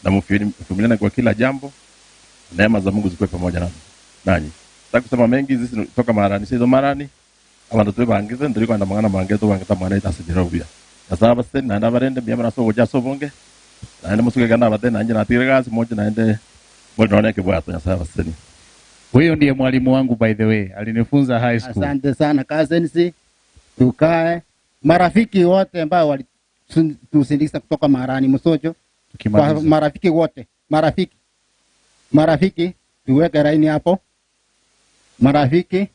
Na mvumiliane kwa kila jambo. Neema za Mungu zikuwe pamoja nanyi. Sitaki kusema mengi, sisi toka Marani, sisi Marani. Abantu tubangize ndiri kwanda mangana mange tubangita mwana itasijirobia. Sasa basi naenda barende bia mara so goja so bonge. Naenda musuke gana bate naende na tire gasi moja naende mbona naona kibwato sasa basi. Huyo ndiye mwalimu wangu by the way, alinifunza high school. Asante sana cousins. Tukae marafiki wote ambao walitusindikiza kutoka Marani Msojo. Kwa marafiki wote, marafiki. Marafiki tuweke laini hapo. Marafiki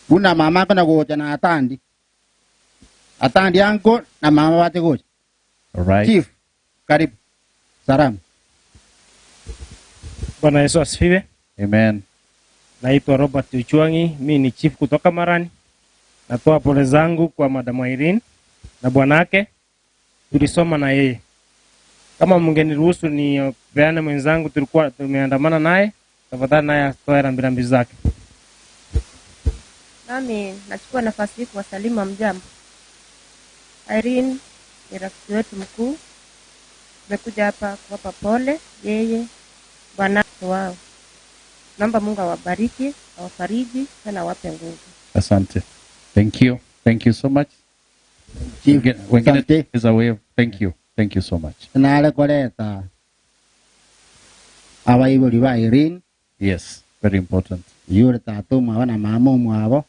kuna mama kana goja na atandi. Atandi yangu na mama wate goja. All right. Chief, karibu. Salamu. Bwana Yesu asifiwe. Amen. Naitwa Robert Uchwangi, mimi ni chief kutoka Marani. Natoa pole zangu kwa Madam Irene na bwanake. Tulisoma na yeye. Kama mngeniruhusu ni peane mwenzangu, tulikuwa tumeandamana naye. Tafadhali naye atoe rambirambi zake. Nami nachukua nafasi hii kuwasalimu mjambo. Irene ni rafiki wetu mkuu. Tumekuja hapa kuwapa pole yeye, bwana wao. Naomba Mungu awabariki, awafariji na awape nguvu. Asante. Thank you. Thank you so much. Wengine is a wave. Thank you. Thank you so much. Na koleta abaibori ba Irene. Yes, very important. Yule tatu mwa na mama mwabo.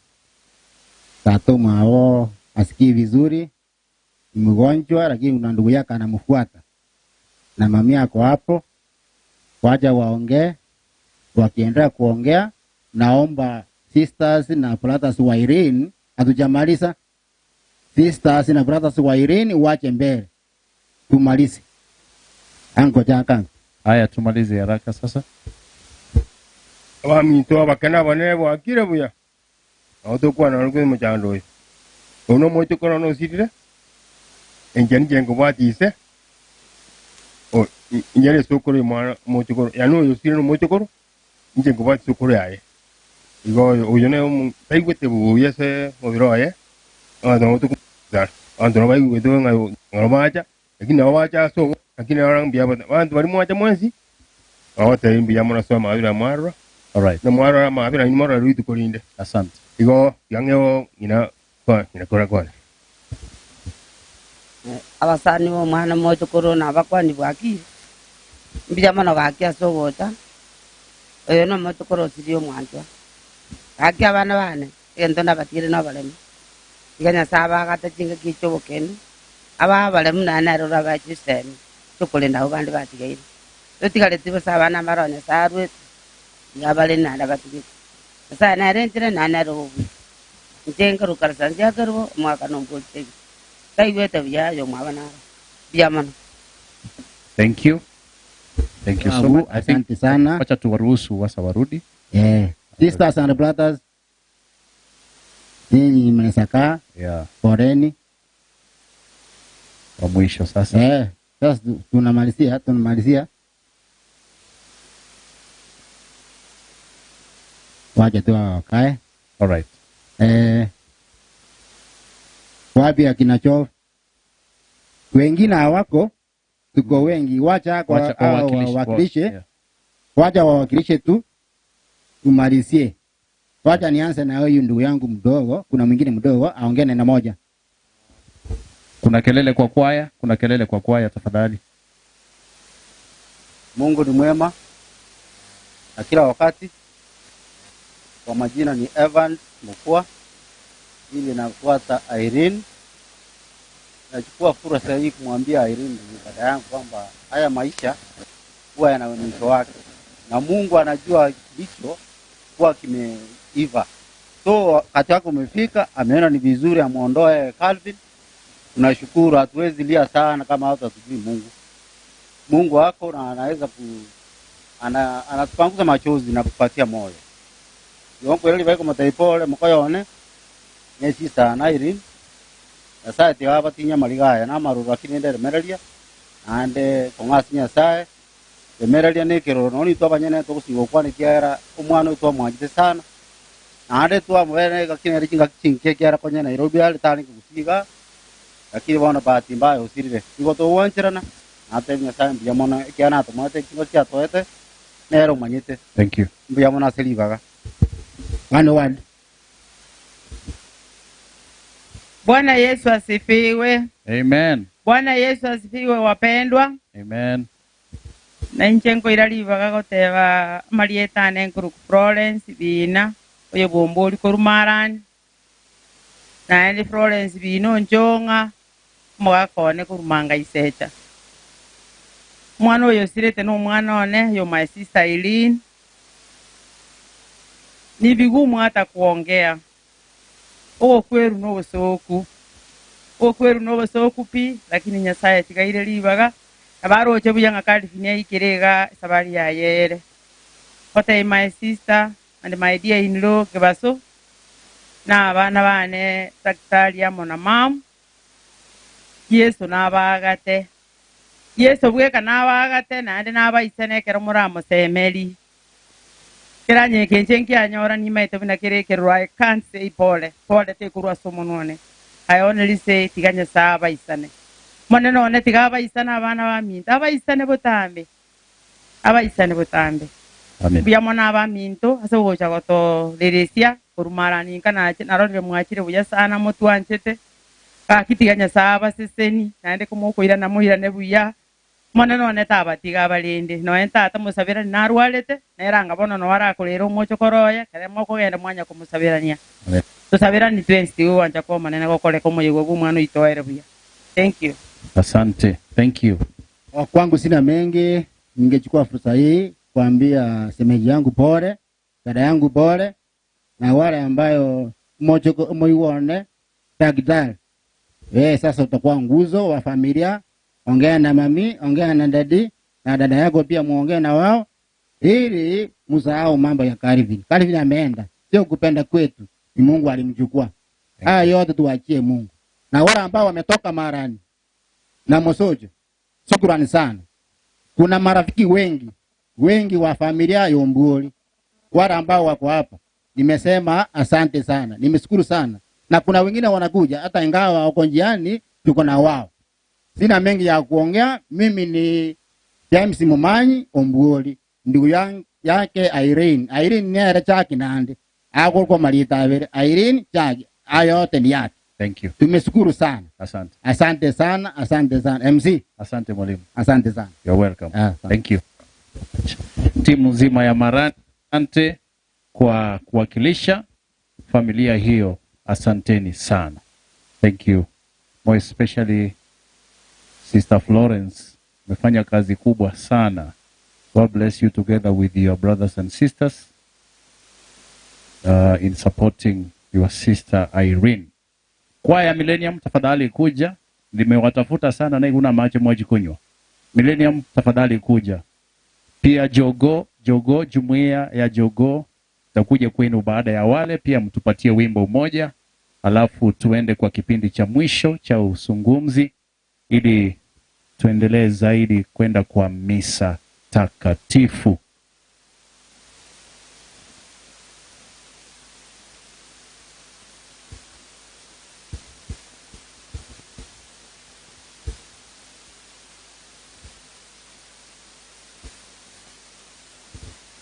Tatu mwabo asikii vizuri, mgonjwa, lakini kuna ndugu yake anamfuata. Na mami yako hapo. Wacha waongee. Wakiendelea kuongea, naomba sisters na brothers wa Irene, hatujamaliza. Sisters na brothers wa Irene wache mbele. Tumalize. Ango jaka. Haya, tumalize haraka sasa. Abaminto abakana bane bwakire buya. Aho na rugwe muchando. Ono moito kono no sirire. Enjani jengo bwatise. O injere sokoro mwana moito koro. Ya no yo sirire no moito koro. Njengo bwati sokoro yaye. Igo oyo ne taigwete buya se mobiro yaye. Abantu moto ku. Abantu no baigwete nga bacha. Lakini abacha so lakini arambia abantu bali mwacha mwenzi. Awote imbi mona soma abira mwarwa. All right. Na mwarwa ma abira ni mwarwa ruitu kolinde. Asante. Igo yangeo ina kwa ina kora kwa. Abasani bo mwana moto corona abakwani bwaki. Mbya mwana gaki asogota. Oyo no moto koro sirio mwanjwa. Gaki abana bane ento nabatire no balemu. Iganya saba gata chinga kicho bokeni. Aba balemu na narora ba chisemi. Chokolenda abo bandi batigaire. Totigareti bosa abana baronya sarwe. Yabale na batigire. Sasa na rentire na naro. Njenga rukarsa njagarwo mwaka no gote. Taiwete bya yo mwabana. Bya mano. Thank you. Thank you so much. I think sana. Wacha tuwaruhusu wasa warudi. Yeah. Sisters and brothers. Ninyi mnasaka. Yeah. Poleni. Wa mwisho sasa. Eh, sasa tunamalizia, tunamalizia. Wacha tu wakae. All right. Eh, wapi akina Chof? Wengine hawako, tuko wengi. Wacha kwa wawakilishe. Yeah. Wacha wawakilishe tu tumalizie. Wacha nianze na huyu ndugu yangu mdogo, kuna mwingine mdogo aongee neno moja. Kuna kelele kwa kwaya, kuna kelele kwa kwaya tafadhali. Mungu ni mwema na kila wakati. Kwa majina ni Evans Mukua, ili nafuata Irene. Nachukua fursa hii kumwambia Irene dada yangu kwamba haya maisha huwa yana mwisho wake, na Mungu anajua hicho kuwa kimeiva. So wakati wako umefika, ameona ni vizuri amuondoe Calvin. Tunashukuru, hatuwezi lia sana kama watu hatujui Mungu. Mungu wako na anaweza anatupanguza machozi na kupatia moyo. Yonko yali baiko mataipole mukoyone nesi sana Irene. Nyasaye tiwaba tinya maligaya na maruru lakini ndere merelia ande kongasi Nyasaye emerelia nekero noni twabanyene tokusinga kwana kiara omwana twamwangite sana ande twamwene gakine rikinga chinke kiara konya Nairobi ali tani kusiga lakini bona bahati mbaya usirire igo towancherana Ate Nyasaye mbuya mono ekiana atomate ekingo chiatoete nere omanyete. Thank you. Mbuya mono ase ribaga. One word. Bwana Yesu asifiwe. Amen. Bwana Yesu asifiwe wapendwa. Amen. Na inchenko iralivaga goteba marietane nkuru Florence Bina oyo bombori korumarani. Na ende Florence Bino njonga mwakone kurumanga isecha. Mwana oyo sirete no mwana one yo my sister Eileen. Ni vigumu hata kuongea. Okweru no soku. Okweru no soku pi lakini Nyasaye tigaire libaga abaroche buyanga kali finya ikirega sabari ya yere. Kote my sister and my dear in law kebaso na abana bane daktari amona mam. Yesu nabagate. Yesu bweka nabagate nande nabaisene kero muramusemeri. Kiranye kenche nkianyora nimaite bina kirekerwa I can't say pole. Pole te kurwa somonone. I only say tiganya saba isane. Mone none tigaba isana abana ba minto. Abaisane botambe. Abaisane botambe. Amen. Buya mona aba minto ase gocha goto leresia korumarani kana narorire mwachire buya sana motwanchete. Kakitiganya saba seseni naende komokoira namuhirane buya. Mone none tabatiga abalindi noe tata musabira narwarete neranga bono no arakorera omocho koroya kare mokogenda mwanya kumusabirania. Tusabira ni 20 wanja kwa manene gokoreka omoyego bwa mwana itoere buya. Thank you. Asante. Thank you. Kwangu sina mengi, ningechukua fursa hii kuambia semeji yangu pole, dada yangu pole na wale ambayo mocho moiwone daktari. Wewe sasa utakuwa nguzo wa familia. Ongea na mami, ongea na dadi, na dada yako pia muongee na wao ili msahau mambo ya Calvin. Calvin ameenda, sio kupenda kwetu, ni Mungu alimchukua. Haya yote tuachie Mungu. Na wale ambao wametoka Marani na Mosojo, shukrani sana. Kuna marafiki wengi, wengi wa familia ya Ombuoli. Wale ambao wako hapa, nimesema asante sana, nimeshukuru sana. Na kuna wengine wanakuja hata ingawa wako njiani, tuko na wao. Sina mengi ya kuongea, mimi ni James Mumanyi Ombuoli, ndugu yake Irene. Irene ni era chaki nande. Ako kwa malita vile Irene chaki, ayote ni yake. Thank you. Tumeshukuru sana. Asante. Asante sana, asante sana. MC. Asante mwalimu. Asante sana. You're welcome. Thank you. Timu nzima ya Marani, asante kwa kuwakilisha familia hiyo. Asanteni sana. Thank you. More especially Sister Florence, umefanya kazi kubwa sana. God bless you together with your brothers and sisters in supporting your sister Irene. Kwaya Millennium tafadhali kuja. Nimewatafuta sana na kuna macho mwaji kunywa. Millennium tafadhali kuja. Pia Jogo, Jogo, jumuiya ya Jogo takuja kwenu baada ya wale, pia mtupatie wimbo mmoja, alafu tuende kwa kipindi cha mwisho cha usungumzi ili tuendelee zaidi kwenda kwa misa takatifu.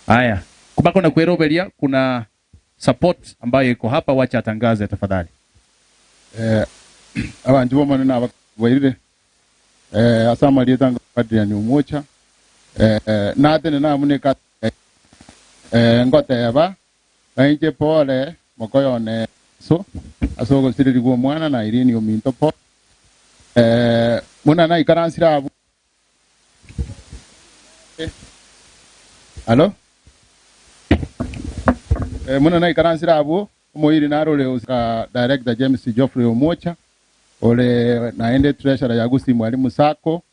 Haya, kubako na kuerobelia kuna support ambayo iko hapa, wacha atangaze tafadhali. Abantu bomana na bairire asama lietanga Adrian Umocha natene namuneka ngoteba bainje pole mokoyone so asogo siriri mwana na Irene ominto po muna na ikaransira abu alo muna na ikaransira abu omoiri narole uska director James Geoffrey Omocha ole naende treasurer ya Gusi Mwalimu Sako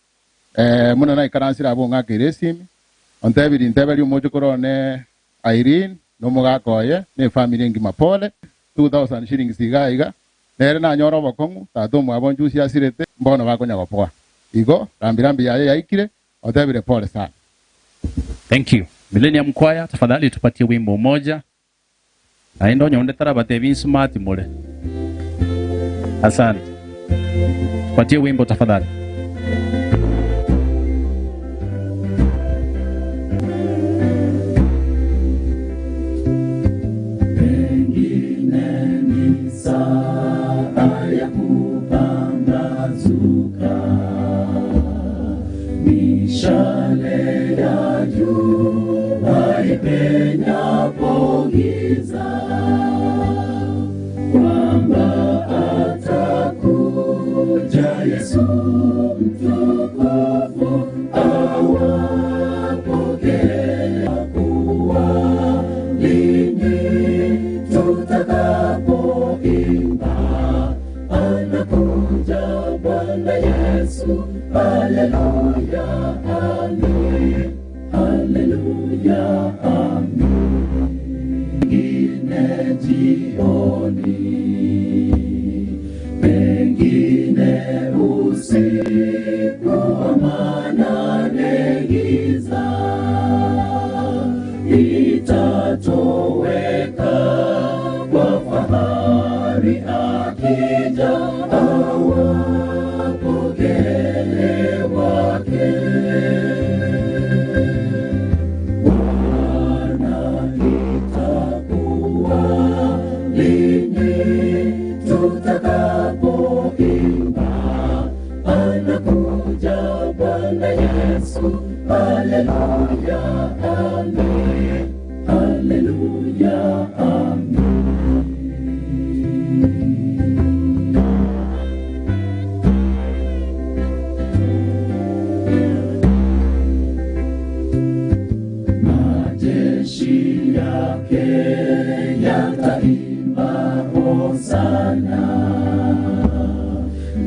muna na ikaransira abo ngakire simi ontebiri nteberi omocho korone Irene no mugakoye ne family ngima pole 2000 shillings iga iga nere na nyoro bokongu tatu mwabo njusi asirete mbono bakonya gopoa igo rambirambi yaye yaikire ontebire pole sana. Thank you. Millennium Choir tafadhali tupatie wimbo mmoja. Aendo nyonde tarabate smart mole. Asante. Tupatie wimbo tafadhali. Mishale ya jua ipenyapo giza, kwamba atakuja Yesu mtukufu awapokee. Kuwa lini tutakapoimba, anakuja Bwana Yesu, haleluya, amen, haleluya, amen. Pengine jioni, pengine usiku wa manane giza itatoweka kwa fahari akija awapokee wake. Bwana, itakuwa lini tutakapoimba, anakuja Bwana Yesu, haleluya, amen, haleluya, amen. Majeshi yake yataimba hosana,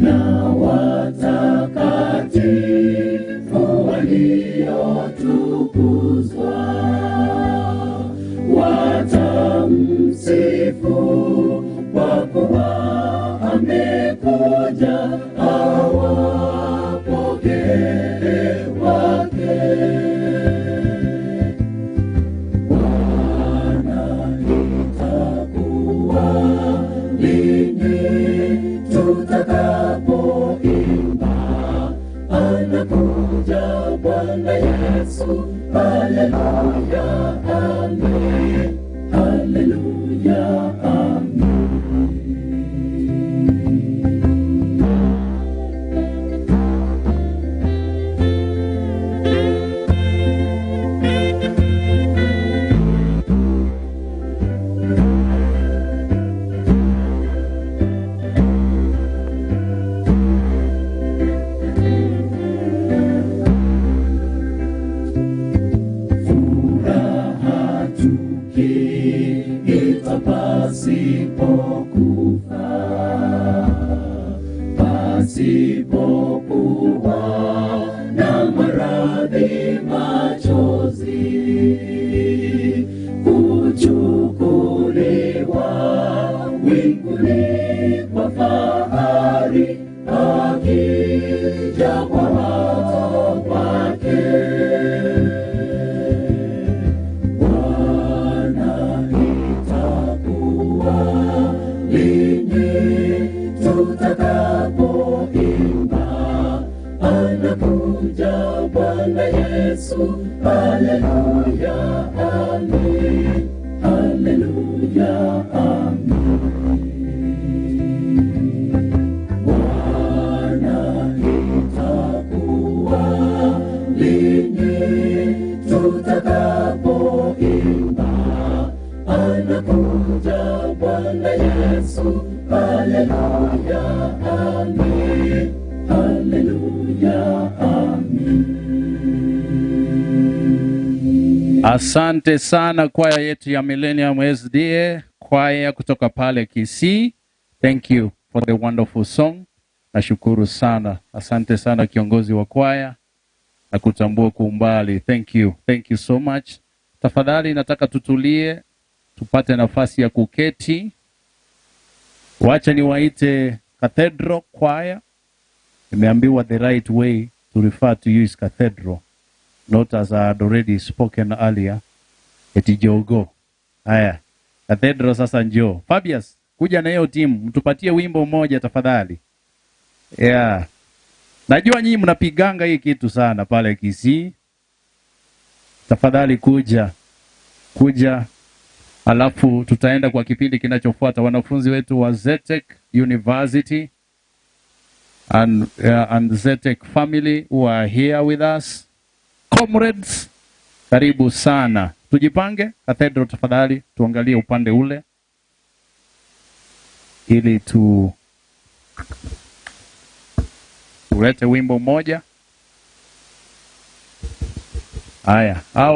na watakatifu waliotukuzwa watamsifu, kwa kuwa amekuja awapokee wake. Bwana, itakuwa lini tutakapoimba, anakuja Bwana Yesu, haleluya, amen, haleluya, amen. Furaha tukiitwa pasipokufa, pasipokuwa na maradhi, machozi, kuchukuliwa winguni kwa fahari, akija kwa watu wake. Bwana, itakuwa lini tutakapoimba, anakuja Bwana Yesu, haleluya, amen, haleluya, amen. Bwana, itakuwa lini tutakapoimba, anakuja Bwana Yesu, haleluya, amen, haleluya, amen. Asante sana kwaya yetu ya Millennium SDA, kwaya kutoka pale Kisii. Thank you for the wonderful song. Nashukuru sana. Asante sana kiongozi wa kwaya na kutambua kwa umbali. Thank you. Thank you so much. Tafadhali nataka tutulie, tupate nafasi ya kuketi. Wacha niwaite Cathedral Choir. Nimeambiwa the right way to refer to you is Cathedral, not as I had already spoken earlier, eti Jogo. Haya, Cathedral sasa njoo. Fabius, kuja na hiyo timu, mtupatie wimbo mmoja tafadhali. Yeah. Najua nyinyi mnapiganga hii kitu sana pale Kisii. Tafadhali kuja. Kuja. Alafu tutaenda kwa kipindi kinachofuata. Wanafunzi wetu wa Zetech University and Zetech family who are here with us. Comrades, karibu sana. Tujipange, Cathedral tafadhali, tuangalie upande ule ili tulete wimbo mmoja. Haya, hawa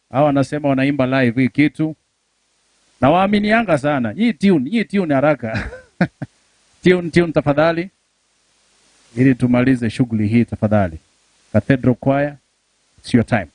wanasema wanaimba live hii kitu. Na waaminianga sana. Hii tune haraka. Tune tafadhali. Ili tumalize shughuli hii tafadhali. Cathedral Choir, it's your time.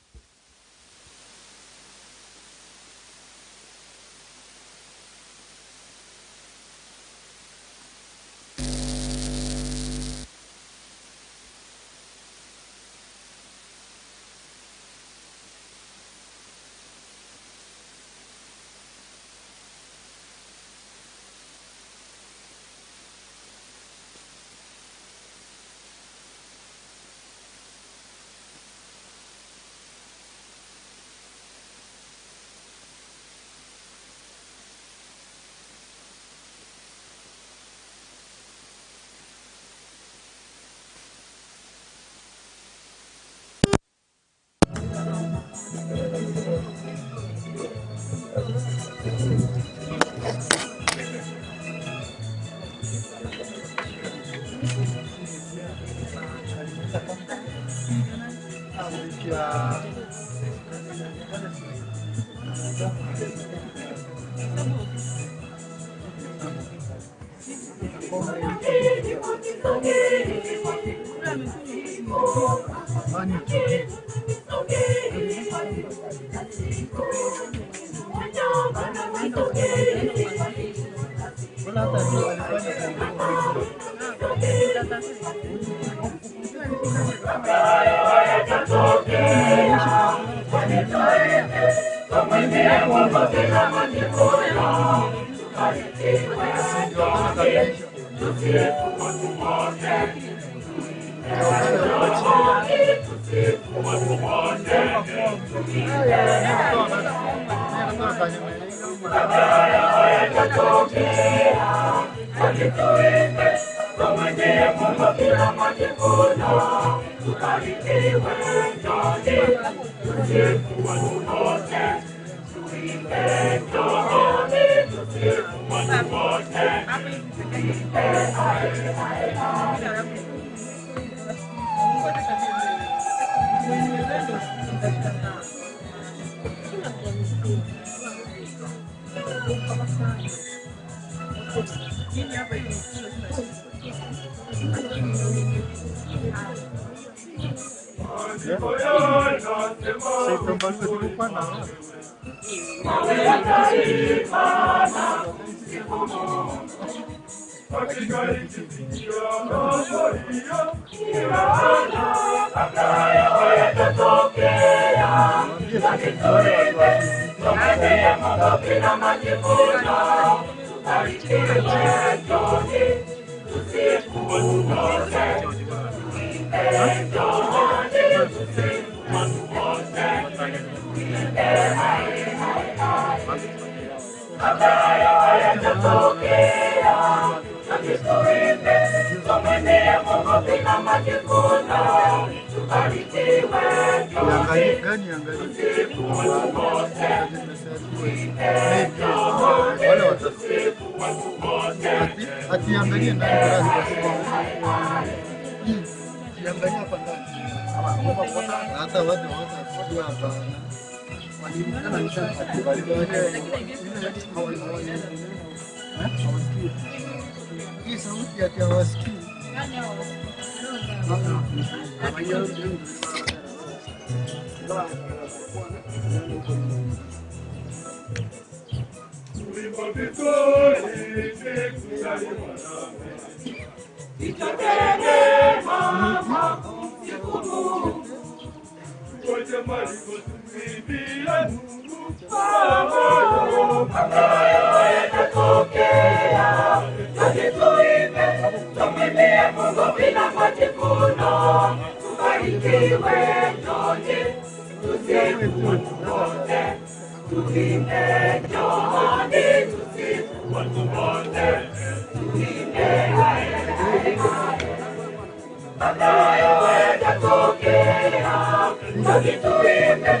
Njoni tuimbe,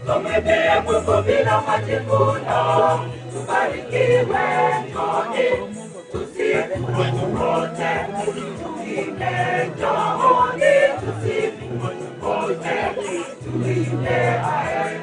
tumwimbie Mungu bila majivuno. Tubarikiwe, njoni tusifu Mungu wote. Tuimbe, njoni tusifu Mungu wote. Tuimbe ae.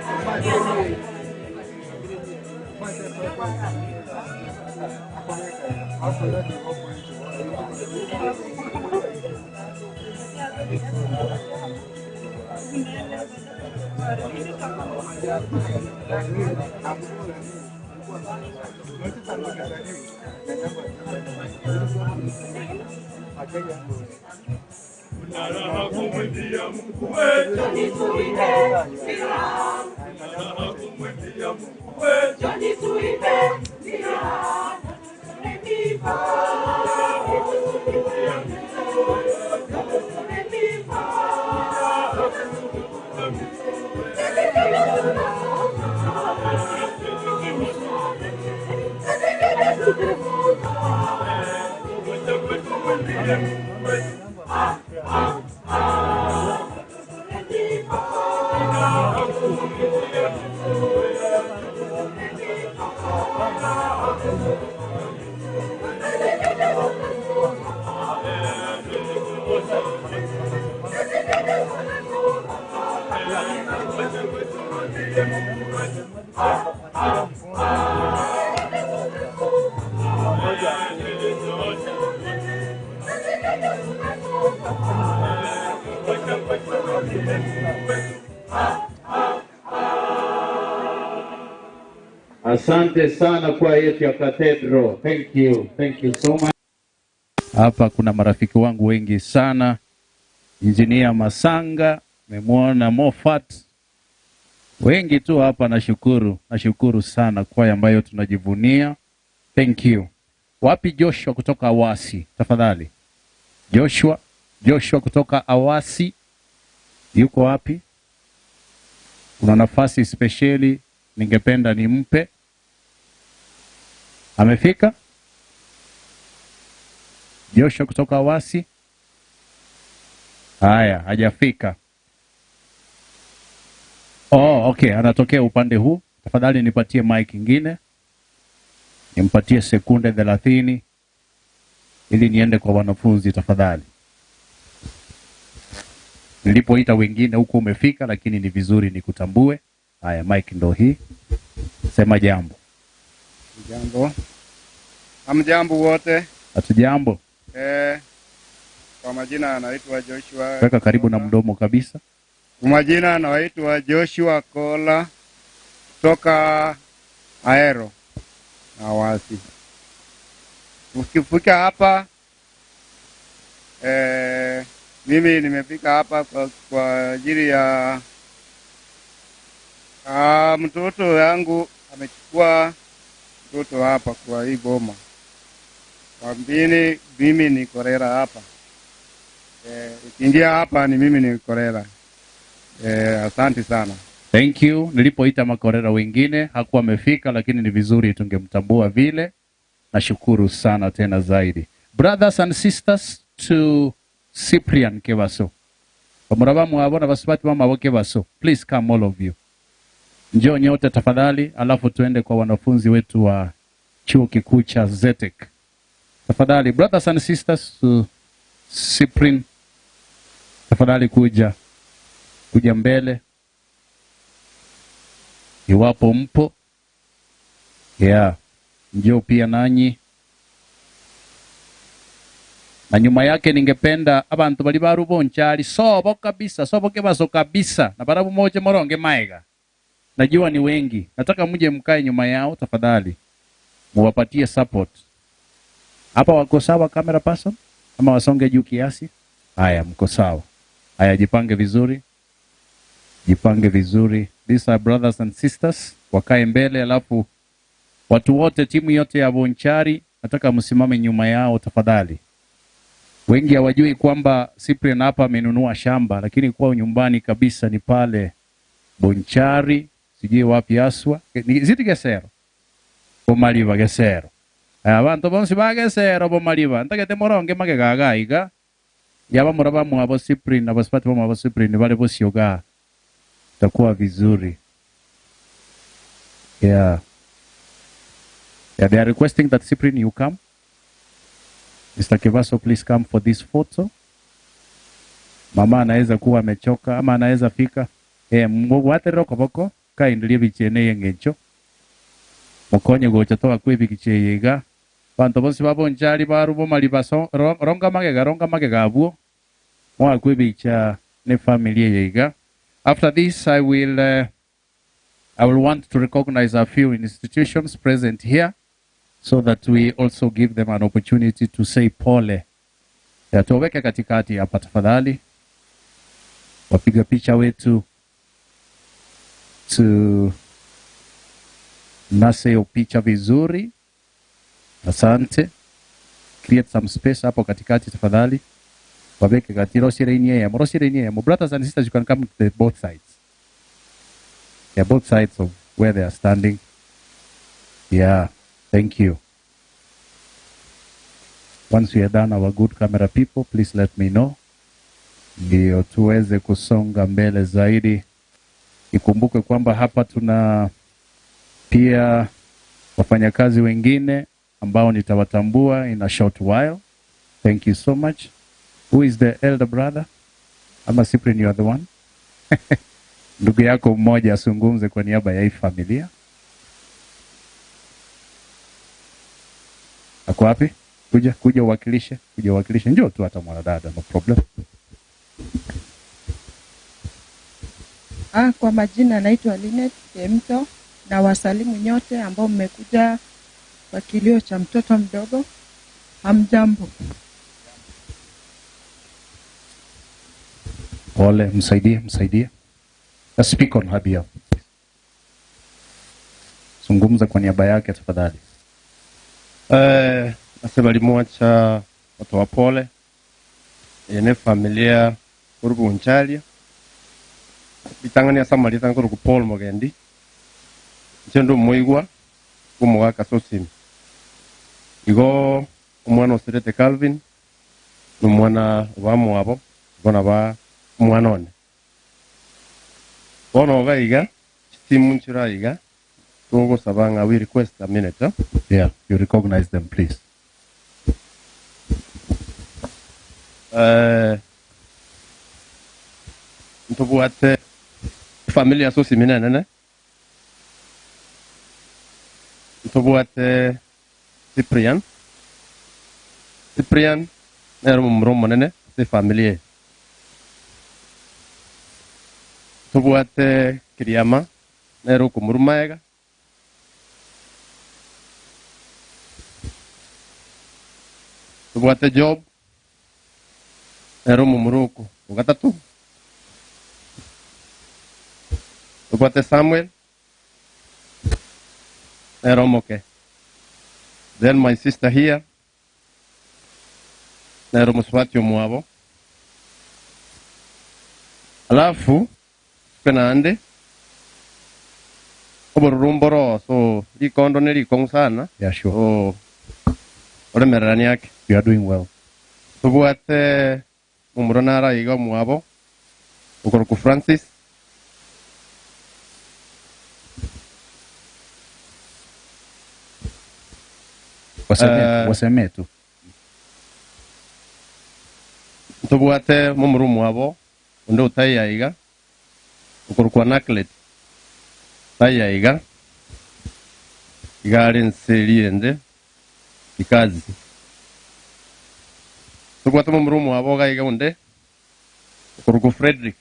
Asante sana kwa yetu ya Cathedral. Thank you. Thank you so much. Hapa kuna marafiki wangu wengi sana. Engineer Masanga, nimemwona Moffat. Wengi tu hapa, nashukuru. Nashukuru sana kwa ambayo tunajivunia. Thank you. Wapi Joshua kutoka Awasi? Tafadhali. Joshua kutoka Awasi. Yuko wapi? Kuna nafasi speciali ningependa nimpe. Amefika? Joshua kutoka Awasi? Haya, hajafika. Oh, okay, anatokea upande huu. Tafadhali nipatie mic ingine. Nimpatie sekunde 30 ili niende kwa wanafunzi tafadhali. Nilipoita wengine huko umefika, lakini ni vizuri nikutambue. Haya, mic ndo hii. Sema jambo. Jambo. Hamjambo wote. Hatujambo. Kwa majina anaitwa Joshua. Weka karibu na mdomo kabisa. Kwa majina anaitwa Joshua Kola kutoka Aero Awasi. Ukifika hapa mimi nimefika hapa kwa ajili ya mtoto yangu amechukua mtoto hapa kwa hii boma. Kwa mbini mimi ni korera hapa. Ukiingia hapa ni mimi ni korera. Asante sana. Thank you. Nilipoita makorera wengine hakuwa amefika, lakini ni vizuri tungemtambua vile. Nashukuru sana tena zaidi. Brothers and sisters to Cyprian Kebaso. Bamurabamu abona basubati mama wa Kebaso. Please come all of you. Njoo nyote tafadhali, alafu tuende kwa wanafunzi wetu wa chuo kikuu cha Zetek. Tafadhali brothers and sisters to Cyprian, tafadhali kuja mbele iwapo mpo. Yeah, njoo pia nanyi. Na nyuma yake ningependa abantu bali barubonchali sobo kabisa, sobo Kebaso kabisa, na barabu moja moronge maega. Najua ni wengi. Nataka mje mkae nyuma yao tafadhali. Muwapatie support. Hapa wako sawa camera person? Ama wasonge juu kiasi? Haya, mko sawa. Haya, jipange vizuri. Jipange vizuri. These are brothers and sisters. Wakae mbele, alafu watu wote, timu yote ya Bonchari, nataka msimame nyuma yao tafadhali. Wengi hawajui kwamba Cyprian hapa amenunua shamba, lakini kwao nyumbani kabisa ni pale Bonchari, sijui wapi haswa. Ziti Gesero. Bomaliva Gesero. Abantu bonsi ba Gesero Bomaliva. Ntagete moronge magega iga. Yaba muraba mwabo Cyprian, abasipati mwabo Cyprian bale bosioga. Itakuwa vizuri. Yeah. Yeah, they are requesting that Cyprian, you come. Mr. Kebaso, please come for this photo. Mama anaweza kuwa amechoka ama anaweza fika. Mugwatero koboko kaindirie bichene yengecho. Mukonye gocha toa kwe bikicheyega. Bantu bonsi babonjari barubo malibaso ronga magega abuo. Mwa kwe bicha ne familia yega. After this I will want to recognize a few institutions present here so that we also give them an opportunity to say pole. Ya tuweke katikati hapa tafadhali. Wapiga picha wetu tu nase hiyo picha vizuri. Asante. Create some space hapo katikati tafadhali. Waweke kati rosirenie. Brothers and sisters, you can come to the both sides. Yeah, both sides of where they are standing. Yeah, thank you. Once we are done, our good camera people, please let me know. Ndio tuweze kusonga mbele zaidi. Ikumbuke kwamba hapa tuna pia wafanyakazi wengine ambao nitawatambua in a short while. Thank you so much. Who is the elder brother? Ama Cyprian, you are the one. Ndugu yako mmoja asungumze kwa niaba ya hii familia. Ako wapi? Kuja uwakilishe, kuja uwakilishe. Njoo tu hata mwanadada, no problem. Kwa majina naitwa Linet Kemto na wasalimu nyote ambao mmekuja kwa kilio cha mtoto mdogo. Hamjambo. Pole, msaidie, msaidie. Let's speak on her behalf. Zungumza kwa niaba yake tafadhali. Nasema limwacha watu wa pole. Ene familia kurubu unchalia. Bitangani asama litanga kurubu Paul Mogendi. Nchendo muigwa kumwaka sosimi. Igo umwana osirete Calvin numwana wa mwabo bona ba mwana one. Bono gaiga timu nchira iga tugo sabanga we request a minute. Huh? Yeah, you recognize them please. Ntobuate familia sosimi nene. Ntobuate Cyprian. Cyprian nero mromo nene se familia. Tubuate Kiriama nero kumurumaega. Tubuate Job nero mumuruko ugatatu. Tubuate Samuel nero moke. Then my sister here nero muswati omwabo. Alafu penande oborumboro so likondo ne likong sana. Yeah, sure. So oremererani yake. You are doing well. Tubuate umuronara iga mwabo ukoroku Francis. Waseme tu. Tubuate mumuru mwabo undo utaiya iga ukorukwa naklet taiya iga igare nseriende ikazi. Tubuate mumuru mwabo ga iga unde ukoruku Frederick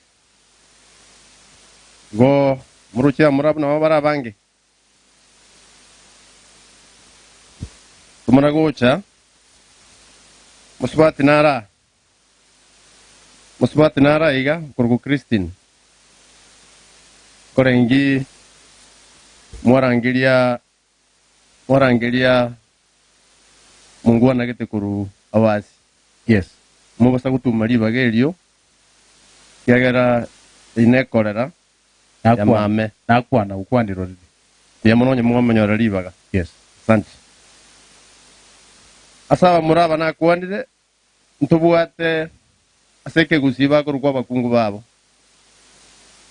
go muruchia murabu na mabara bange tumaragocha musubati nara iga ukoruku Christine korengi mwarangilia Mungu anagete kuru awasi. Yes. Mubasa gutuma ribaga erio kiagera inekorera ya mame nakwana ukwaniro ya munonye mwamenyora ribaga. Yes. Asante. Asaba muraba nakwanire ntubwate aseke gusiba kurukwa bakungu babo.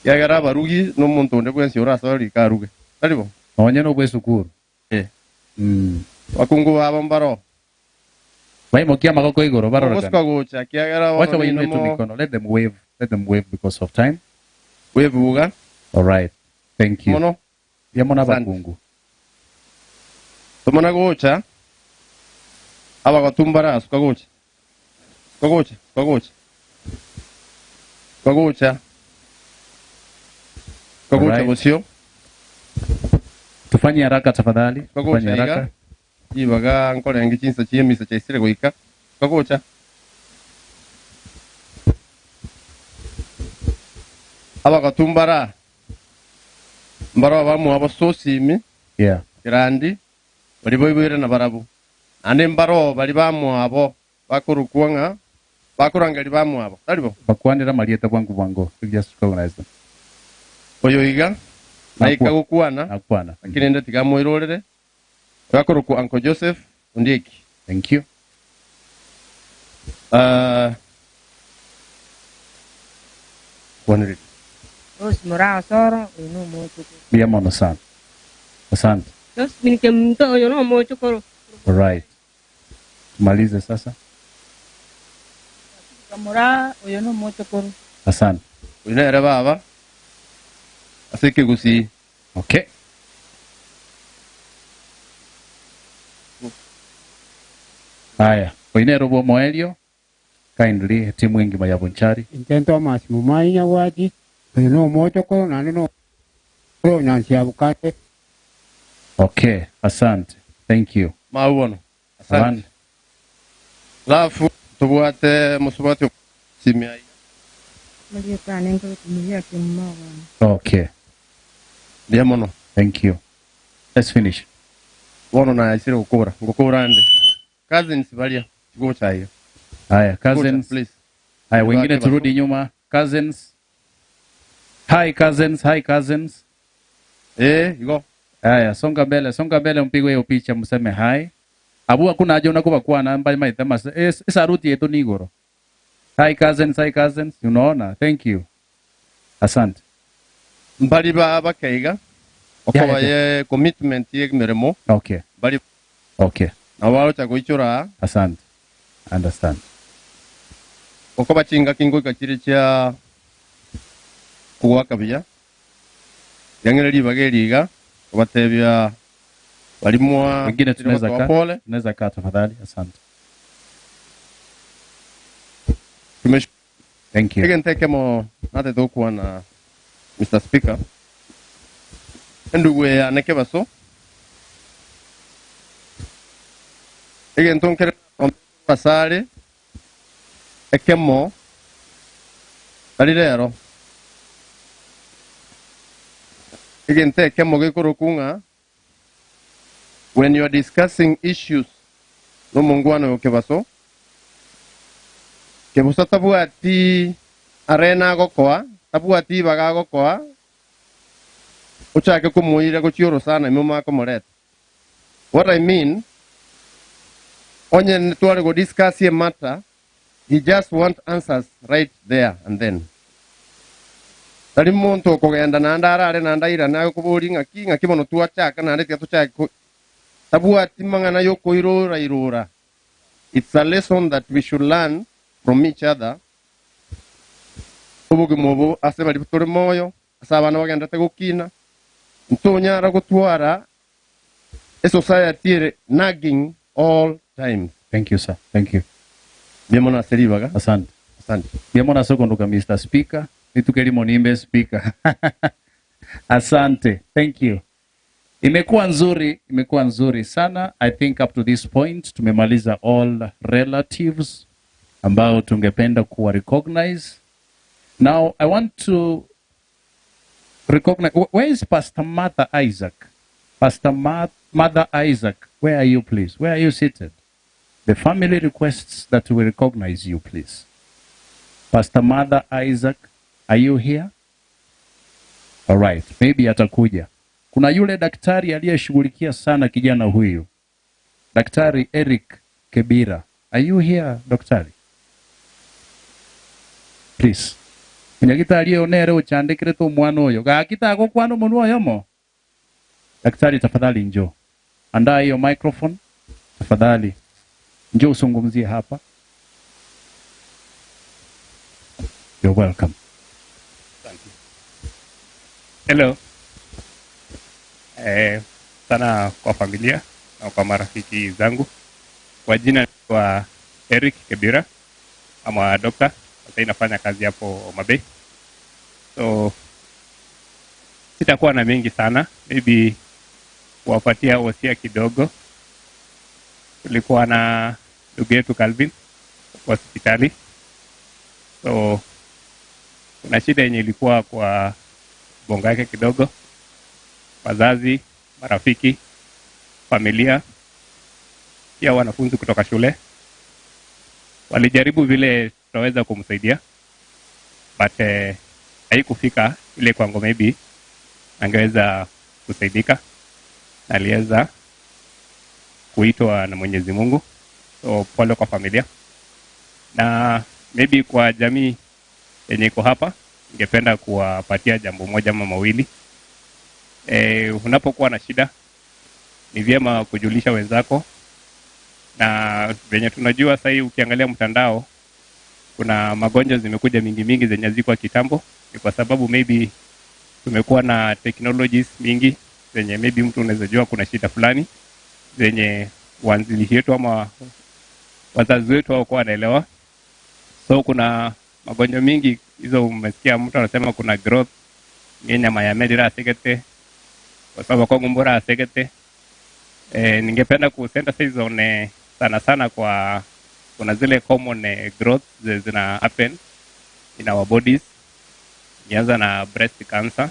Yagara barugi no muntu onde bwensi orasori karuge. Taribo. Onye no bwe sukuru. Eh. Wakungu babo mbaro. Waimokia magoko igoro barora. Goska gocha kiagara wacha wainue tu mikono. Let them wave. Let them wave because of time. Wave uga. All right. Thank you. Mono. Yamona bakungu. Tomona gocha. Abagatumbara suka gocha. Suka gocha, suka gocha. Suka gocha. Suka gocha bosio. Tufanye haraka tafadhali. Tufanye haraka. Ibaga nkora ngichinsa chiyemisa chaisire goika. Suka gocha. Abagatumbara. Mbaro bamu abasosimi. Yeah. Kirandi bali boibwire na barabu. Ande mbaro bali bamu abo bakurukuanga bakurangari bamu abo. Taribo. Bakwanira malieta bwangu bwangu. We just recognize them. Oyo iga naika gukwana. Nakwana. Lakini ndo tigamoirorere. Bakuruku Uncle Joseph Ondieki. Thank you. Wanire. Rose Mora Osoro uyu mochukuru. Bia mono sana. Asante. Josephine Kemto uyu no mochukuru. All right. Tumalize sasa. Kamura uyu no mochukuru. Asante. Uyu nere baba. Asike gusi. Okay. Haya, oinero bo Moelio. Kindly timu ingi maya Bonchari. Intento Massimo Mainya waji. No mochukuru na no nyansi abukate. Okay, asante. Thank you. Mauono. Asante. Lafu tubuate musubati simia. Okay. Diamono. Thank you. Let's finish. Wono na isire gukura. Ngukura ande. Cousins balia. Gocha hiyo. Haya, cousins. Please. Haya, wengine turudi nyuma. Cousins. Hi cousins, hi cousins. Eh, you go. Haya, songa mbele mpigwe hiyo picha mseme hi. Abu hakuna haja unakuwa kwa namba maitama. Saruti yetu ni igoro. Hi cousins, hi cousins. Unaona? Thank you. Asante. Mbali baba kaiga. Okoba ye commitment ye miremo. Okay. Mbali. Okay. Na wao cha kuichora. Asante. Understand. Okoba chinga kingo ikachiri cha kuwaka bia. Yangere libageliga obatebya balimwa wengine tunaweza kaa tafadhali. Asante. Thank you. Again take mo nate tokuwa na Mr. Speaker. Ndugu ya nekebaso. Again tonkere pasare ekemo alirero. Again take mo gikurukunga when you are discussing issues no mungwano yokebaso. Kebusa tabuati arena gokoa, tabuati baga gokoa. Uchake kumuira gochioro sana imuma komoreta. What I mean, onye tuwale go discuss a matter, he just want answers right there and then. Tari muntu kogenda na ndarare na ndaira na kuburi ngaki ngaki mono tuachaka na ndeti atuchaka tabuati mangana yokoirora irora. It's a lesson that we should learn from each other. Obugumobo ase bali tore moyo asabana bagenda tegukina ntonyara gutwara a society nagging all times. Thank you sir. Thank you. Biemona seribaga. Asante. Asante. Biemona sokondoka Mr. Speaker. Nitukelimo nimbe speaker. Asante. Thank you. Imekuwa nzuri sana. I think up to this point tumemaliza all relatives ambao tungependa kuwa recognize. Now I want to recognize, where is Pastor Martha Isaac? Pastor Mother Isaac, where are you please? Where are you seated? The family requests that we recognize you please. Pastor Mother Isaac, are you here? All right, maybe atakuja. Kuna yule daktari aliyeshughulikia sana kijana huyu. Daktari Eric Kebira. Are you here, daktari? Please. Munyagitari oyo nere ochandikirete omwana oyo. Gaki tagokwana omonwa oyomo. Daktari, tafadhali njoo. Andaa hiyo microphone. Tafadhali. Njoo usungumzie hapa. You're welcome. Thank you. Hello. Sana kwa familia na kwa marafiki zangu. Kwa jina kwa Eric Kebira, ama doctor. Sasa inafanya kazi hapo Homa Bay. So sitakuwa na mengi sana, maybe kuwapatia wasia kidogo. Tulikuwa na ndugu yetu Calvin kwa hospitali. So kuna shida yenye ilikuwa kwa bonga yake kidogo. Wazazi, marafiki, familia, pia wanafunzi kutoka shule walijaribu vile tutaweza kumsaidia, but haikufika ile kwangu maybe angeweza kusaidika, na aliweza kuitwa na Mwenyezi Mungu. So pole kwa familia, na maybe kwa jamii yenye iko hapa ningependa kuwapatia jambo moja ama mawili. Unapokuwa na shida ni vyema kujulisha wenzako, na venye tunajua sasa hivi ukiangalia mtandao kuna magonjwa zimekuja mingi mingi zenye zilikuwa kitambo. Ni kwa sababu maybe tumekuwa na technologies mingi zenye maybe mtu unaweza jua kuna shida fulani zenye waanzilishi wetu ama wazazi wetu hawakuwa wanaelewa. So kuna magonjwa mingi hizo, umesikia mtu anasema kuna growth nyama ya medira segete kwa sababu kwa ngumbura segete. Ningependa ku synthesize on sana sana kwa kuna zile common growth zina happen in our bodies. Nianza na breast cancer.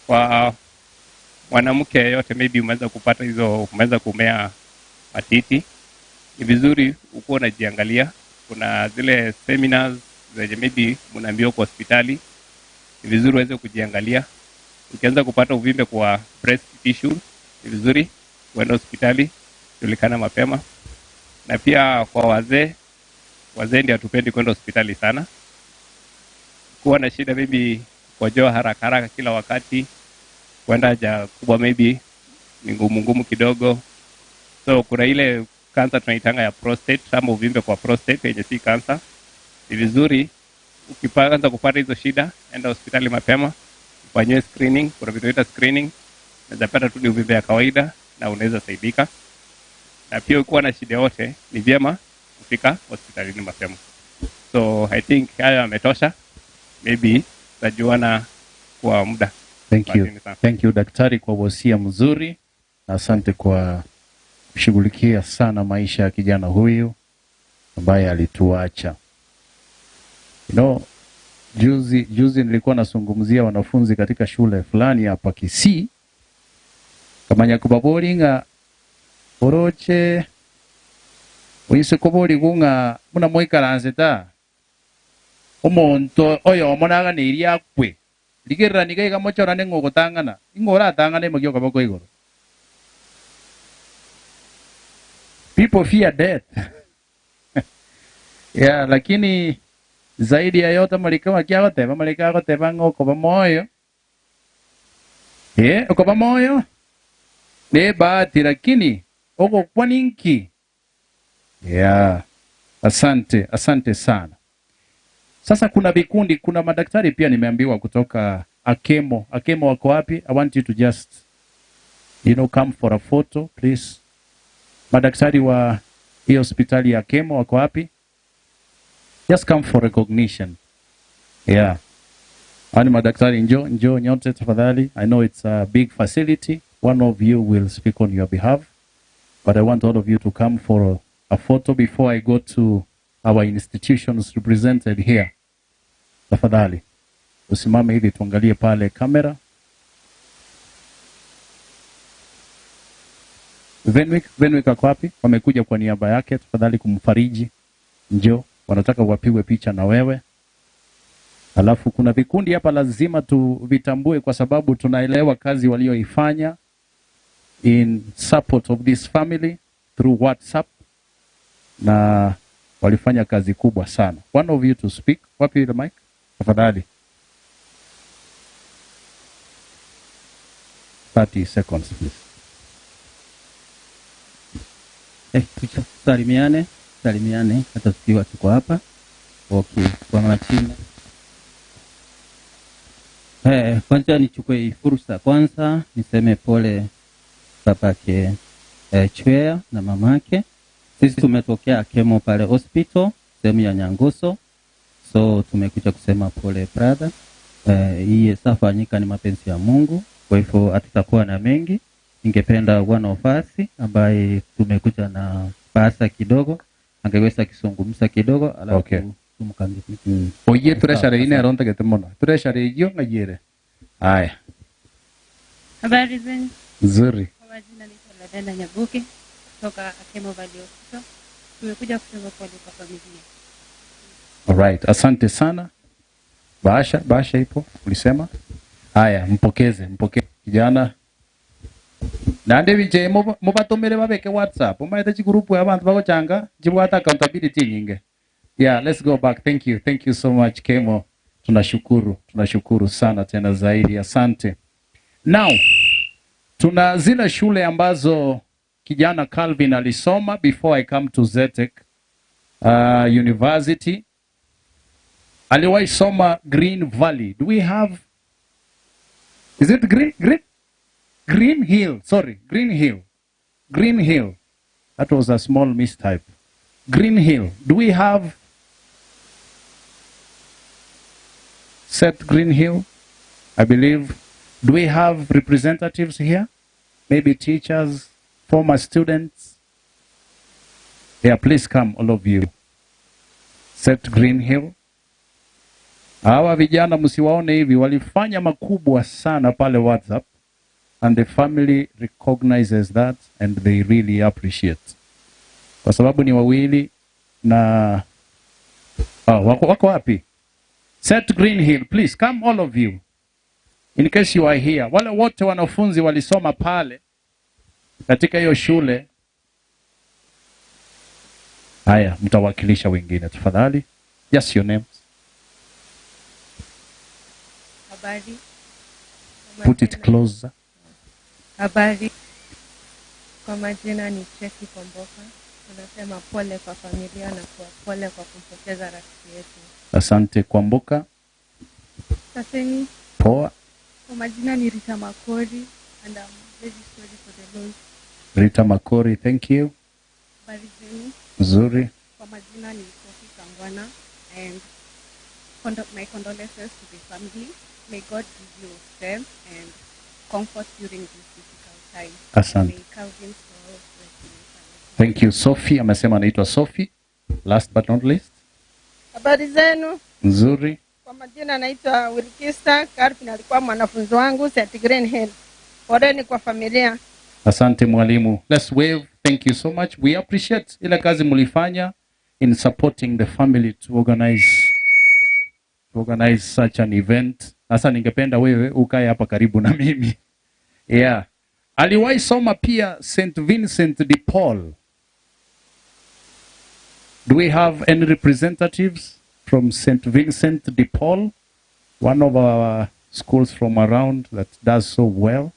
Kwa mwanamke yote maybe umeweza kupata hizo, umeweza kumea matiti, ni vizuri uko unajiangalia. Kuna zile seminars zenye maybe mnaambiwa kwa hospitali, ni vizuri uweze kujiangalia. Ukianza kupata uvimbe kwa breast tissue, ni vizuri uende hospitali julikana mapema. Na pia kwa wazee, wazee ndio hatupendi kwenda hospitali sana. Kuwa na shida maybe kukojoa haraka haraka kila wakati, kwenda haja kubwa maybe ni ngumu ngumu kidogo. So kuna ile cancer tunaitanga ya prostate ama uvimbe kwa prostate yenye si cancer. Ni vizuri ukianza kupata hizo shida, enda hospitali mapema, ufanyiwe screening. Kuna vitu vinaitwa screening, unaweza pata tu ni uvimbe ya kawaida na unaweza saidika. Na pia ukiwa na shida yote ni vyema kufika hospitalini mapema. So I think hayo yametosha. Maybe tutajuana kwa muda. Thank you. Thank you daktari kwa wasia mzuri. Asante kwa kushughulikia sana maisha ya kijana huyu ambaye alituacha. You know, juzi nilikuwa nasungumzia wanafunzi katika shule fulani hapa Kisii. Kama nyakubabolinga oroche oyise kobori gunga muna moikaranse ta omonto oyo omonaga niria akwe ligerera niga iga mochora ne ngogotangana ingora atangana imogio kaboko igoro. People fear death. Yeah, lakini zaidi ya yote malika wakiagoteba malika agoteba ng'okoba moyo. Okoba moyo ne bahati, lakini ogokwa ninki. Yeah, asante, asante sana. Sasa kuna vikundi, kuna madaktari pia nimeambiwa kutoka Akemo. Akemo wako wapi? I want you to just, you know, come for a photo, please. Madaktari wa hiyo hospitali ya Akemo wako wapi? Just come for recognition. Yeah. Ani madaktari njoo, njoo nyote tafadhali. I know it's a big facility. One of you will speak on your behalf. But I want all of you to come for a photo before I go to our institutions represented here. Tafadhali. Usimame hivi tuangalie pale kamera. Venwick ako wapi? Wamekuja kwa niaba yake, tafadhali kumfariji. Njoo, wanataka wapigwe picha na wewe. Alafu kuna vikundi hapa lazima tuvitambue kwa sababu tunaelewa kazi walioifanya in support of this family through WhatsApp, na walifanya kazi kubwa sana. One of you to speak. Wapi ile mic? Tafadhali. 30 seconds please. Tusalimiane, salimiane hata tukiwa tuko hapa. Okay, kwa majina. Kwanza nichukue fursa kwanza niseme pole babake Chwea na mamake. Sisi tumetokea Kemo pale hospital sehemu ya Nyangoso. So tumekuja kusema pole brother. Hii safanyika ni mapenzi ya Mungu. Kwa hivyo hatutakuwa na mengi. Ningependa one of us ambaye tumekuja na pasa kidogo angeweza kizungumza kidogo alafu okay. Tumkabidhi. Oye treasury ine aronte que temono. Treasury yo ngayere. Haya. Habari zenu? Nzuri. Kwa majina naitwa Lavenda Nyabuke kutoka Akemo Valley Hospital. Tumekuja kusema pole kwa familia. All right, asante sana. Bahasha ipo ulisema. Haya, mpokeze kijana. Nande bije mubatomere babeke WhatsApp. Umaete chigurupu ya abantu bagochanga jibwata accountability nyinge. Yeah, let's go back. Thank you. Thank you so much Kemo. Tunashukuru sana tena zaidi. Asante. Now, tuna zile shule ambazo kijana Calvin alisoma before I come to Zetech University. Aliwahi soma Green Valley. Do we have, is it Green Hill? Sorry, Green Hill. Green Hill. That was a small mistype. Green Hill. Do we have Seth Green Hill? I believe. Do we have representatives here? Maybe teachers, former students? Yeah, please come, all of you. Seth Green Hill. Hawa vijana msiwaone hivi, walifanya makubwa sana pale WhatsApp, and the family recognizes that and they really appreciate. Kwa sababu ni wawili na wako wapi? Seth Green Hill, please come all of you. In case you are here, wale wote wanafunzi walisoma pale katika hiyo shule. Haya, mtawakilisha wengine tafadhali. Just your names. Habari. Put it closer. Habari. Kwa majina ni Cheki Komboka. Tunasema pole kwa familia na kwa pole kwa kumpoteza rafiki yetu. Asante Kwamboka. Saseni. Poa. Kwa majina ni Rita Makori and I'm very sorry for the loss. Rita Makori, thank you. Habari zenu. Nzuri. Kwa majina ni Sophie Kangwana and my condolences to the family. May God give you strength and comfort during this difficult time. Asante. May Calvin's soul rest in peace. Thank you Sophie, amesema anaitwa Sophie. Last but not least. Habari zenu. Nzuri. Kwa majina naitwa Wilkista. Calvin alikuwa mwanafunzi wangu St. Green Hill. Poleni kwa familia. Asante mwalimu. Let's wave. Thank you so much. We appreciate ile kazi mlifanya in supporting the family to organize such an event. Sasa ningependa wewe ukae hapa karibu na mimi. Yeah. Aliwahi soma pia St. Vincent de Paul. Do we have any representatives from St. Vincent de Paul? One of our schools from around that does so well.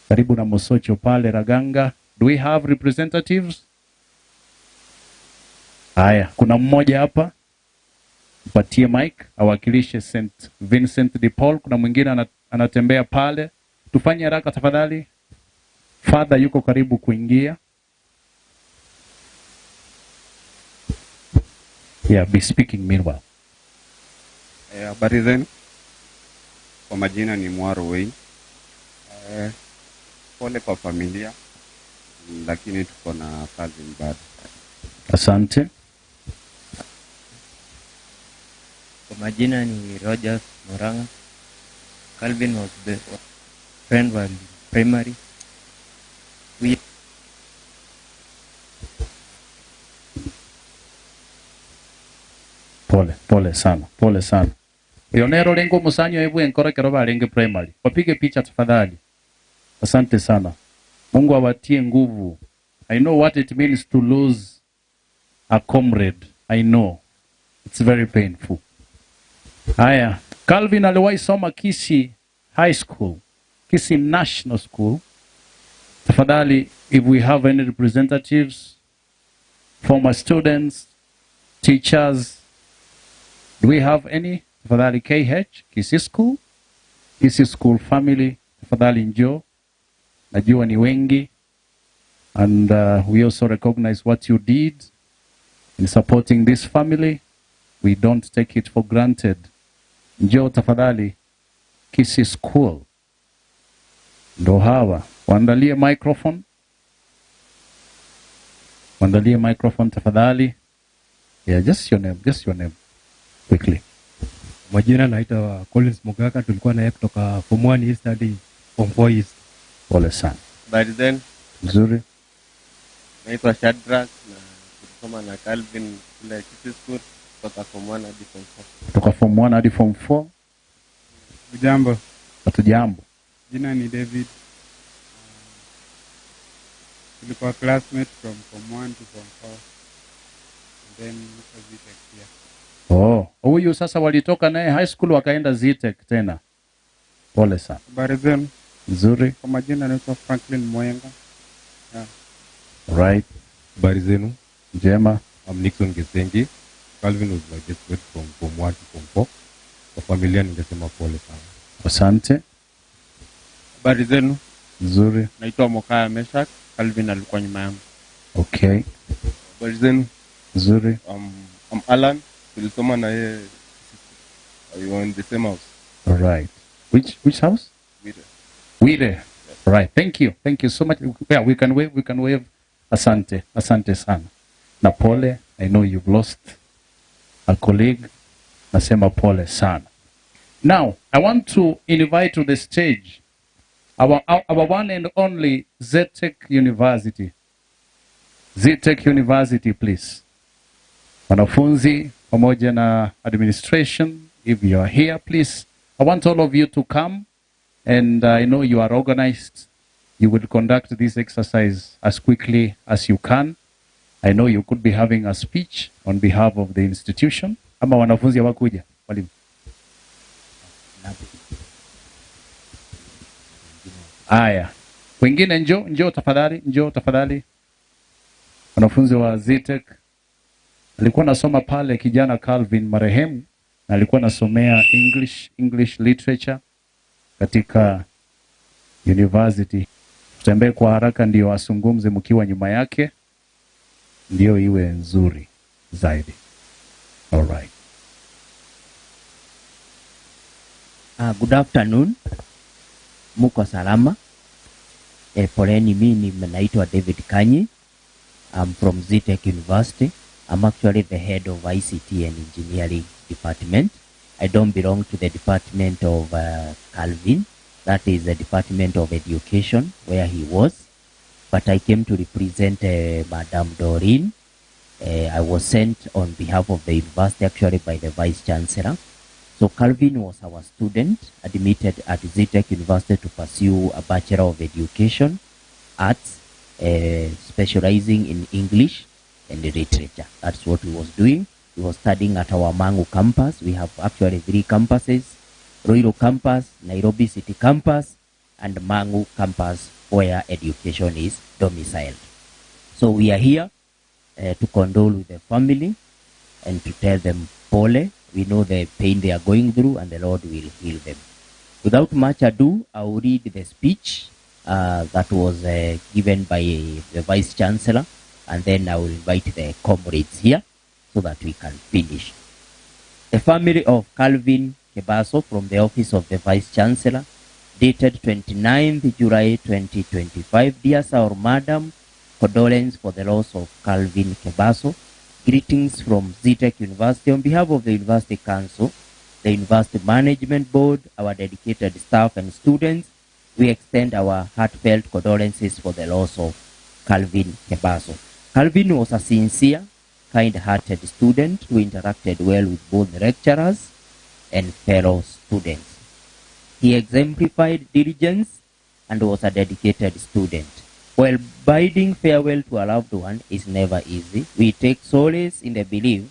Karibu na Mosocho pale Raganga. Do we have representatives? Haya, kuna mmoja hapa. Mpatie mic awakilishe St. Vincent de Paul. Kuna mwingine anatembea pale. Tufanye haraka tafadhali. Father yuko karibu kuingia. Yeah, be speaking meanwhile. Habari zenu. Kwa majina ni Mwaro Wayne. Pole kwa familia, lakini tuko na kazi bado. Asante. Kwa majina ni Rogers Moranga. Calvin was the friend while primary. We Pole, pole sana, pole sana. Yonero lengo musanyo hebu enkora keroba lenge primary. Wapige picha tafadhali. Asante sana. Mungu awatie nguvu. I know what it means to lose a comrade. I know. It's very painful. Haya, Calvin aliwahi soma Kisii High School, Kisii National School. Tafadhali, if we have any representatives, former students, teachers, do we have any? Tafadhali KH, Kisii School, Kisii School family, tafadhali njoo. Najua ni wengi. And we also recognize what you did in supporting this family. We don't take it for granted. Njoo tafadhali, Kisii School. Ndo hawa. Waandalie microphone. Waandalie microphone tafadhali. Yeah, just your name quickly. Majina naitwa Collins Mugaka, tulikuwa naye kutoka Form 1 East hadi Form 4 East. Pole sana. Habari zenu? Nzuri. Naitwa Shadrack na tulisoma na Calvin kule Kisii School kutoka Form 1 hadi Form 4. Kutoka Form 1 hadi Form 4. Jambo. Hatujambo. Jina ni David. Tulikuwa classmate from Form 1 to Form 4. And then Zetech here. Oh, huyu sasa walitoka naye high school wakaenda Zetech tena. Pole sana. Habari zenu? Nzuri. Kwa majina naitwa Franklin Moyenga. Yeah. Right. Habari zenu? Njema. I'm Nixon Gesengi. Calvin was my guest from Form 1 to Form 4. Kwa familia ningesema pole sana. Asante. Habari zenu? Nzuri. Naitwa Mokaya Meshak. Calvin alikuwa nyuma yangu. Okay. Habari zenu? Nzuri. I'm Alan. Tulisoma na yeye. We were in the same house. All right. Which house? Wire. Wire. Yes. Right. Thank you. Thank you so much. Yeah, we can wave. We can wave. Asante. Asante sana. Na pole. I know you've lost a colleague. Nasema pole sana. Now, I want to invite to the stage our one and only Zetech University. Zetech University, please. Wanafunzi pamoja na administration, if you are here, please. I want all of you to come, and I know you are organized. You will conduct this exercise as quickly as you can. I know you could be having a speech on behalf of the institution. Ama wanafunzi hawakuja, walimu. Aya. Wengine njoo, njoo tafadhali, njoo tafadhali. Wanafunzi wa Zetech. Alikuwa nasoma pale kijana Calvin marehemu, na alikuwa nasomea English literature katika university. Tutembee kwa haraka ndio asungumze mkiwa nyuma yake, ndio iwe nzuri zaidi. All right. Good afternoon. Muko salama. Poleni, mimi naitwa David Kanyi. I'm from Zetech University. I'm actually the head of ICT and Engineering Department. I don't belong to the department of Calvin. That is the Department of Education where he was. But I came to represent Madame Doreen. I was sent on behalf of the university actually by the Vice Chancellor. So Calvin was our student admitted at Zetech University to pursue a Bachelor of Education, Arts, specializing in English and literature. That's what he was doing. He was studying at our Mangu campus. We have actually 3 campuses: Ruiru campus, Nairobi City campus, and Mangu campus, where education is domiciled. So we are here to condole with the family and to tell them pole. We know the pain they are going through, and the Lord will heal them. Without much ado, I will read the speech that was given by the Vice Chancellor, and then I will invite the comrades here so that we can finish. The family of Calvin Kebaso from the Office of the Vice Chancellor, dated 29th July 2025. Dear Sir or Madam, condolence for the loss of Calvin Kebaso. Greetings from Zetech University. On behalf of the University Council, the University Management Board, our dedicated staff and students, we extend our heartfelt condolences for the loss of Calvin Kebaso. Calvin was a sincere, kind-hearted student who interacted well with both lecturers and fellow students. He exemplified diligence and was a dedicated student. While bidding farewell to a loved one is never easy, we take solace in the belief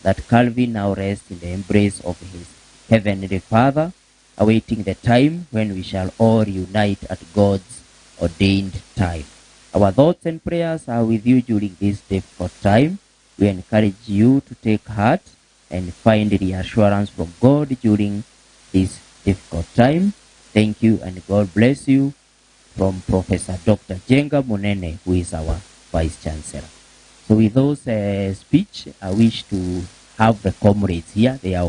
that Calvin now rests in the embrace of his Heavenly Father, awaiting the time when we shall all reunite at God's ordained time. Our thoughts and prayers are with you during this difficult time. We encourage you to take heart and find reassurance from God during this difficult time. Thank you and God bless you. From Professor Dr. Jenga Munene, who is our Vice Chancellor. So with those speech, I wish to have the comrades here. They are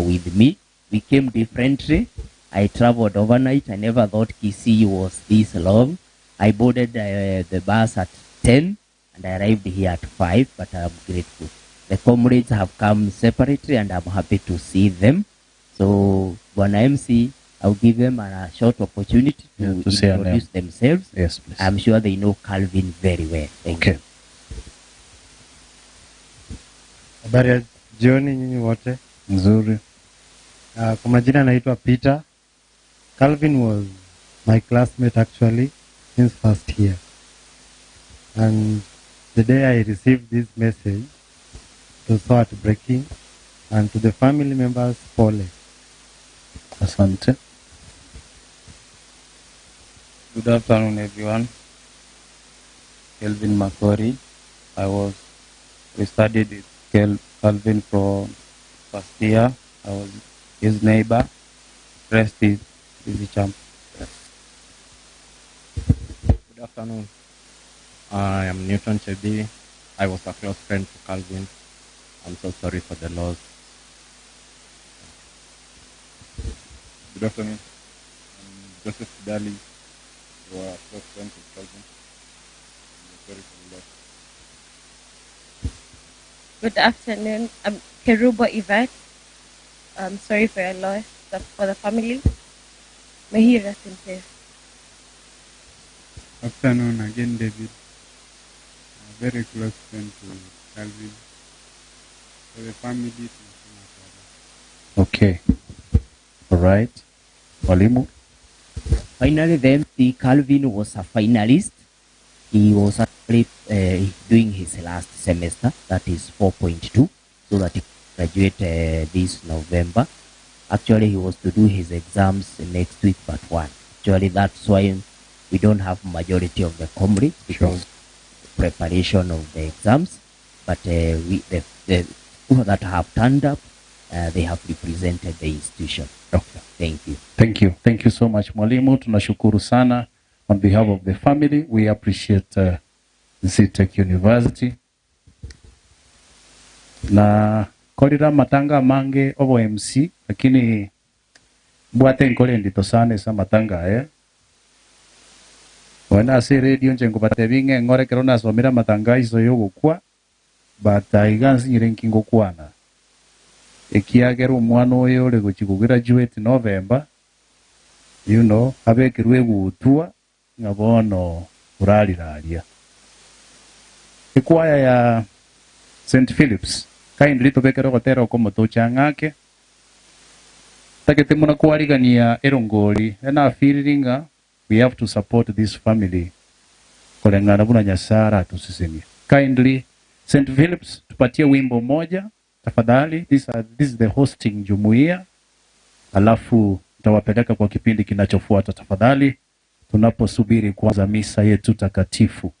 with me. We came differently. I traveled overnight. I never thought Kisii was this long. I boarded the bus at 10 and I arrived here at 5, but I'm grateful. The comrades have come separately and I'm happy to see them. So, Bwana MC, I'll give them a short opportunity to introduce themselves. Yes, please. I'm sure they know Calvin very well. Thank you. Habari ya jioni nyinyi wote. Nzuri. Kwa majina naitwa Peter. Calvin was my classmate actually since first year. And the day I received this message, it was so heartbreaking. And to the family members, pole. Asante. Good afternoon, everyone. Kelvin Makori. We studied with Calvin from first year. I was his neighbor. Rest is the champ. Good afternoon. I am Newton Chebi. I was a close friend to Calvin. I'm so sorry for the loss. Good afternoon. I'm Joseph Dali. You are close friends with Calvin. I'm sorry for the loss. Good afternoon. I'm Kerubo Yvette. I'm sorry for your loss, for the family. May he rest in peace. Afternoon again, David. A very close friend to Calvin. For the family, to Okay. All right. Mwalimu. Finally, the MC Calvin was a finalist. He was actually doing his last semester, that is 4.2, so that he graduate this November. Actually, he was to do his exams next week, but one. Actually, that's why we don't have majority of the comrades, because preparation of the exams. But the people that have turned up, they have represented the institution. Okay. Thank you. Thank you. Thank you so much, Mwalimu. Tunashukuru sana. On behalf of the family, we appreciate Zetech University. Na kolira matanga mange obo MC, lakini bwate nkole ndito sana sa matanga eh. Wana se radio njengo batebinge ngore kerona somira matanga iso yogokwa bataigansi nyirenkingo kwana. Ekiagera omwana oyo ore gochi graduate November, you know, abekerwe gutua ngabono uraliraria. Ekwaya ya St. Philip's kindly tobekero gotera okomotocha ng'ake takete muna kuarigania erongori ena feelinga we have to support this family kulingana buna nyasara tusisemia. Kindly St. Philip's tupatie wimbo moja tafadhali. This is the hosting jumuiya, alafu tutawapeleka kwa kipindi kinachofuata tafadhali, tunaposubiri kuanza misa yetu takatifu.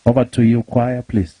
Over to you choir, please.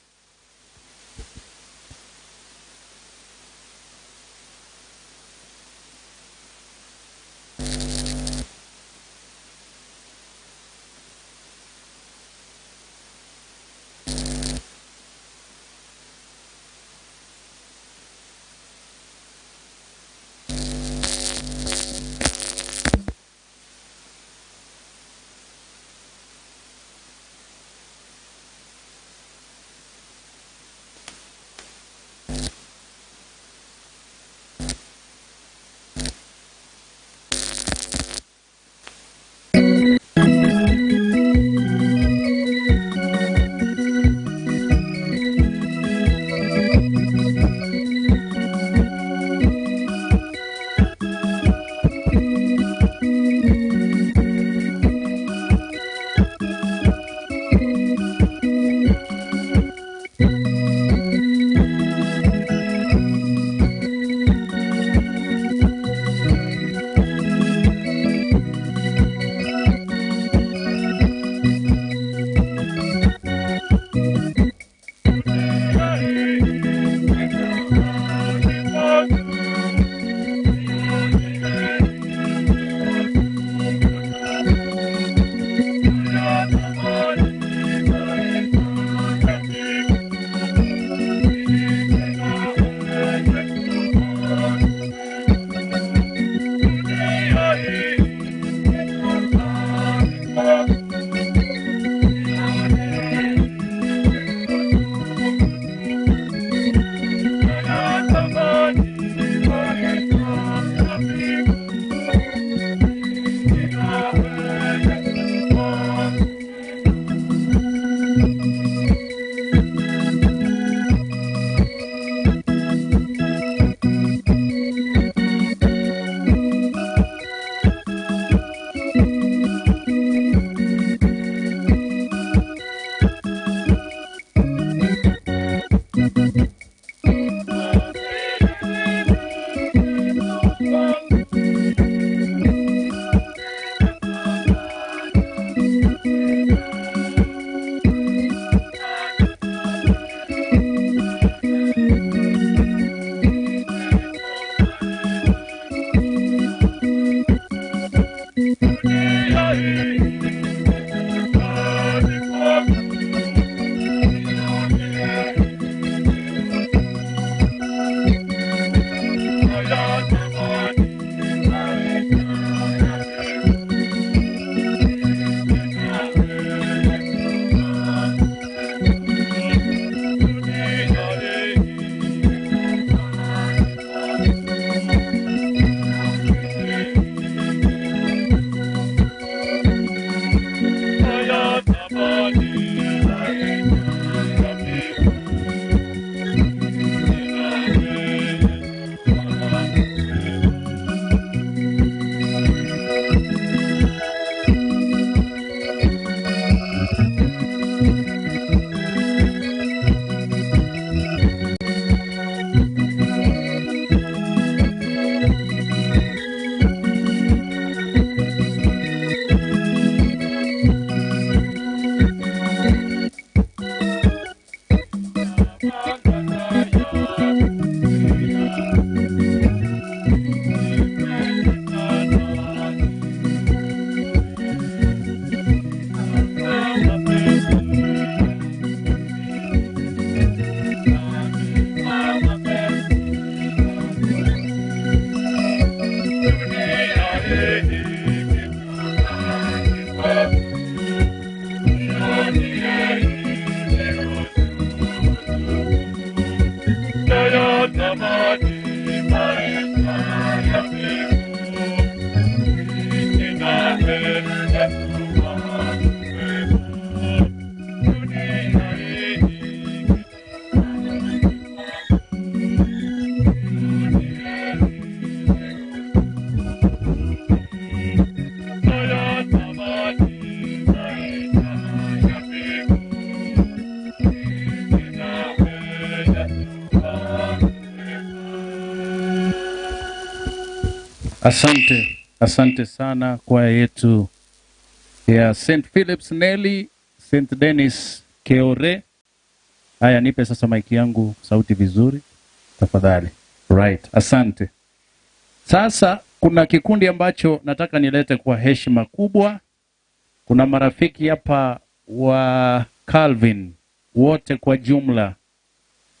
Asante, asante sana kwaya yetu ya St. Philip's Nelly, St. Dennis Keore. Haya, nipe sasa maiki yangu sauti vizuri tafadhali. Right, asante. Sasa kuna kikundi ambacho nataka nilete kwa heshima kubwa. Kuna marafiki hapa wa Calvin wote kwa jumla.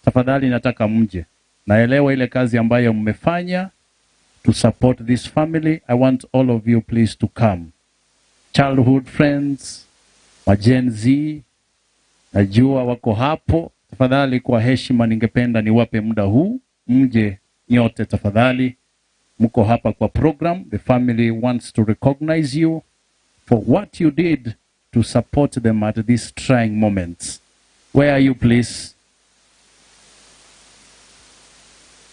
Tafadhali nataka mje. Naelewa ile kazi ambayo mmefanya to support this family. I want all of you please to come. Childhood friends, wa Gen Z, najua wako hapo. Tafadhali kwa heshima ningependa niwape muda huu, mje nyote tafadhali. Mko hapa kwa program. The family wants to recognize you for what you did to support them at these trying moments. Where are you please?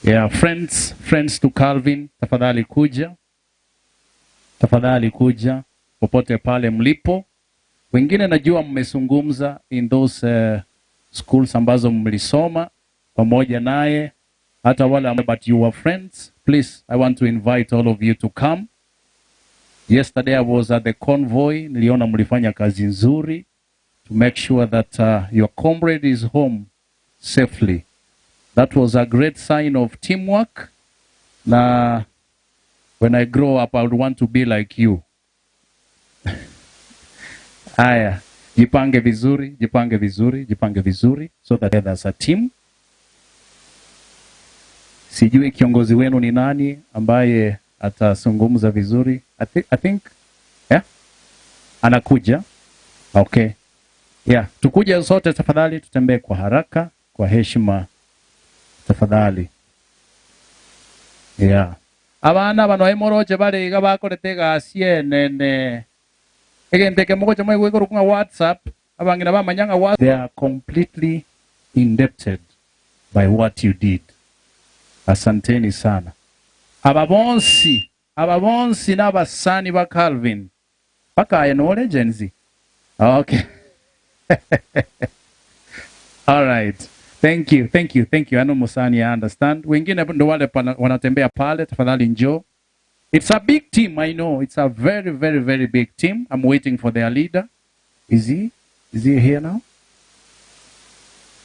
Yeah, friends, friends to Calvin, tafadhali kuja. Tafadhali kuja popote pale mlipo. Wengine najua mmesungumza in those schools ambazo mlisoma pamoja naye, hata wale but you were friends. Please, I want to invite all of you to come. Yesterday I was at the convoy, niliona mlifanya kazi nzuri to make sure that your comrade is home safely. That was a great sign of teamwork. Na when I grow up, I would want to be like you. Aya, jipange vizuri, jipange vizuri, jipange vizuri, so that there's a team. Sijui kiongozi wenu ni nani ambaye atazungumza vizuri. I think, yeah? Anakuja. Okay. Yeah, tukuje sote tafadhali, tutembee kwa haraka, kwa heshima. Tafadhali. Yeah. Abana bano emoroche bale iga bakorete gasi nene. Egenteke mogoche mwe gwekoro kunga WhatsApp abangina bamanyanga WhatsApp. They are completely indebted by what you did. Asanteni sana. Ababonsi, ababonsi n'abasani ba Calvin. Paka eno Gen Z. Okay. All right. Thank you, thank you, thank you. Ano Musani, I understand. Wengine ndo wale wanatembea pale, tafadhali njoo. It's a big team, I know. It's a very, very, very big team. I'm waiting for their leader. Is he here now?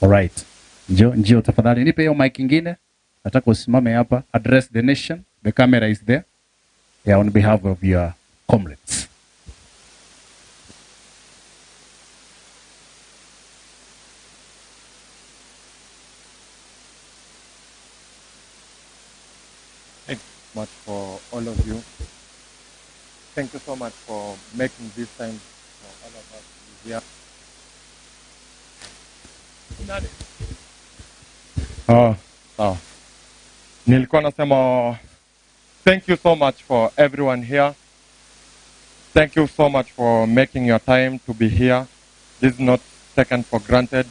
All right. Njoo, njoo tafadhali. Nipe hiyo mic ingine. Nataka usimame hapa. Address the nation. The camera is there. Yeah, on behalf of your comrades. Thank you so much for all of you. Thank you so much for making this time for all of us to be here. Oh, sawa. Nilikuwa nasema thank you so much for everyone here. Thank you so much for making your time to be here. This is not taken for granted.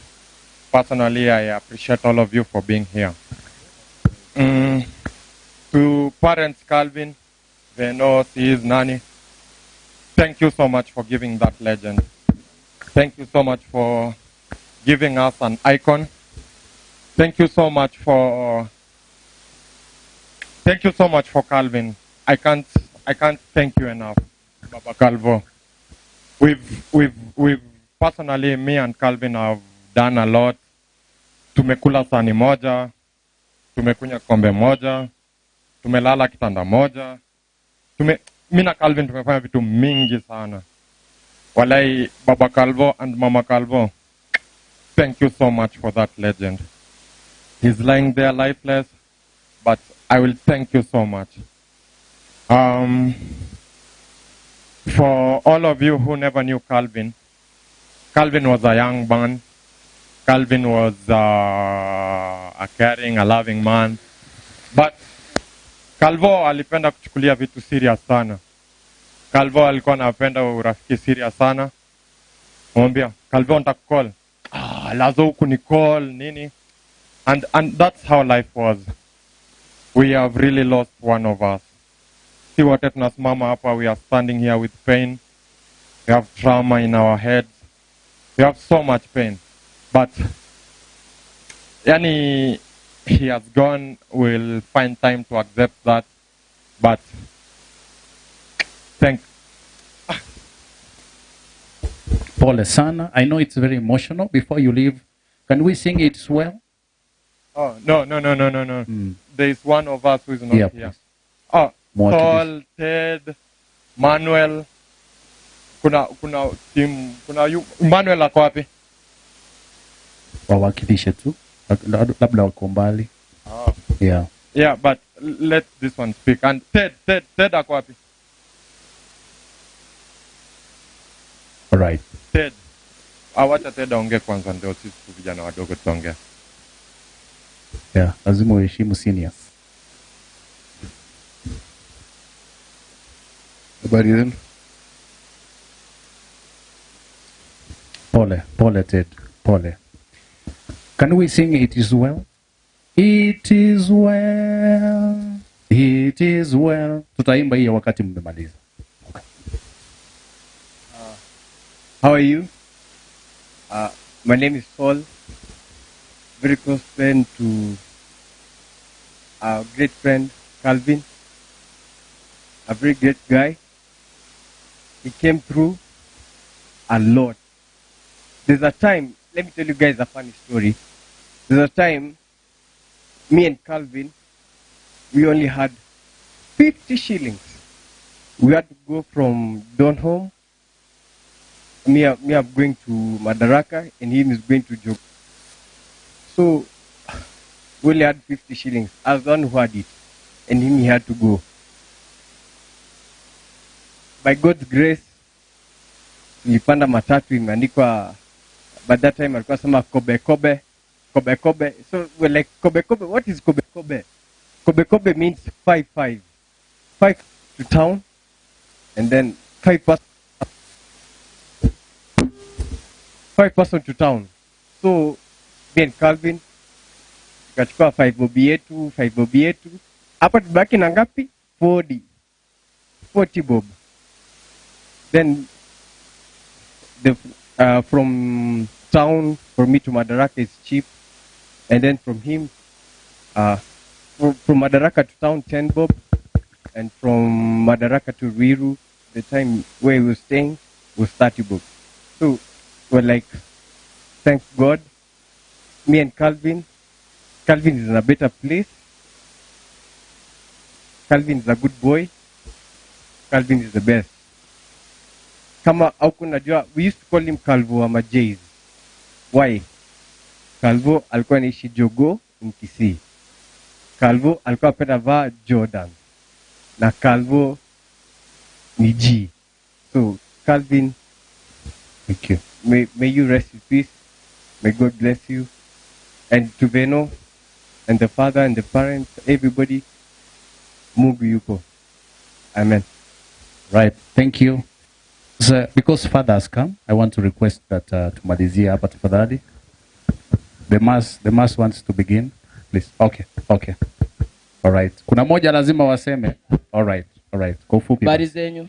Personally, I appreciate all of you for being here. To parents Calvin, Veno, Sis, Nani, thank you so much for giving that legend. Thank you so much for giving us an icon. Thank you so much for Calvin. I can't thank you enough, Baba Calvo. We've personally, me and Calvin have done a lot. Tumekula sani moja, tumekunywa kombe moja, tumelala kitanda moja. Mimi na Calvin tumefanya vitu mingi sana. Walai, Baba Calvo and Mama Calvo, thank you so much for that legend. He's lying there lifeless, but I will thank you so much. For all of you who never knew Calvin, Calvin was a young man. Calvin was a caring, a loving man. But Calvo alipenda kuchukulia vitu serious sana. Calvo alikuwa anapenda urafiki serious sana. Mwambia, Calvo nitakucall. Ah, lazo huku ni call, nini? And that's how life was. We have really lost one of us. Si wote tunasimama hapa, we are standing here with pain. We have trauma in our heads. We have so much pain. But, yani, he has gone. We'll find time to accept that. But, thank. Pole sana. I know it's very emotional. Before you leave, can we sing It Well? Oh, no. There is one of us who is not here. Please. Oh, More Paul, Ted, Manuel. Kuna team, kuna yu, Manuel ako wapi? Wawakilishe tu. Labda wako mbali. Oh. Yeah. Yeah, but let this one speak. And Ted ako wapi? All right. Ted. Awacha Ted aongee kwanza ndio sisi vijana wadogo tutaongea. Yeah, lazima uheshimu seniors. Habari zenu? Pole, pole Ted, pole. Can we sing It Is Well? It is well, it is well. Tutaimba hiyo wakati mmemaliza. Okay. How are you? My name is Paul. Very close friend to our great friend Calvin. A very great guy. He came through a lot. There's a time, let me tell you guys a funny story. There's a time, me and Calvin, we only had 50 shillings. We had to go from Donholm. Me, I'm going to Madaraka, and him is going to Jog. So, we only had 50 shillings. I was the one who had it, and him, he had to go. By God's grace, nilipanda matatu imeandikwa, by that time alikuwa sema Kobe Kobe, Kobe Kobe. So we're like, Kobe Kobe, what is Kobe Kobe? Kobe Kobe means 5 5. 5 to town, and then 5 person to town. So me and Calvin tukachukua 5 bob yetu, 5 bob yetu. Hapa tubaki na ngapi? 40. 40 bob. Then the from town for me to Madaraka is cheap, and then from him, from Madaraka to town 10 bob, and from Madaraka to Ruiru, the time where we were staying was 30 bob. So we're like, thank God, me and Calvin. Calvin is in a better place. Calvin is a good boy. Calvin is the best. Kama haukunajua, we used to call him Calvo ama Jays. Why? Calvo alikuwa anaishi Jogoo in Kisii. Calvo alikuwa anapenda vaa Jordan. Na Calvo ni G. So Calvin, thank you. May you rest in peace. May God bless you. And to Veno and the father and the parents, everybody, Mungu yuko. Amen. Right. Thank you. So, because father has come, I want to request that tumalizie hapa tafadhali. The mass wants to begin. Please. Okay. Okay. All right. Kuna moja lazima waseme. All right. All right. Kwa ufupi. Habari zenyu.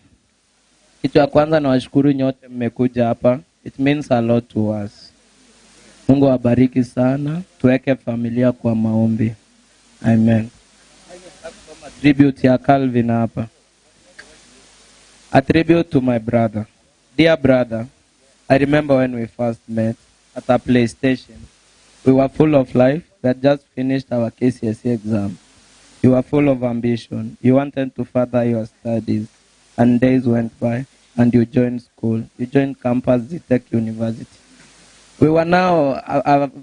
Kitu ya kwanza nawashukuru nyote mmekuja hapa. It means a lot to us. Mungu awabariki sana. Tuweke familia kwa maombi. Amen. Tribute ya Calvin hapa. A tribute to my brother. Dear brother, I remember when we first met at a PlayStation. We were full of life. We had just finished our KCSE exam. You were full of ambition. You wanted to further your studies. And days went by, and you joined school. You joined campus Zetech University. We were now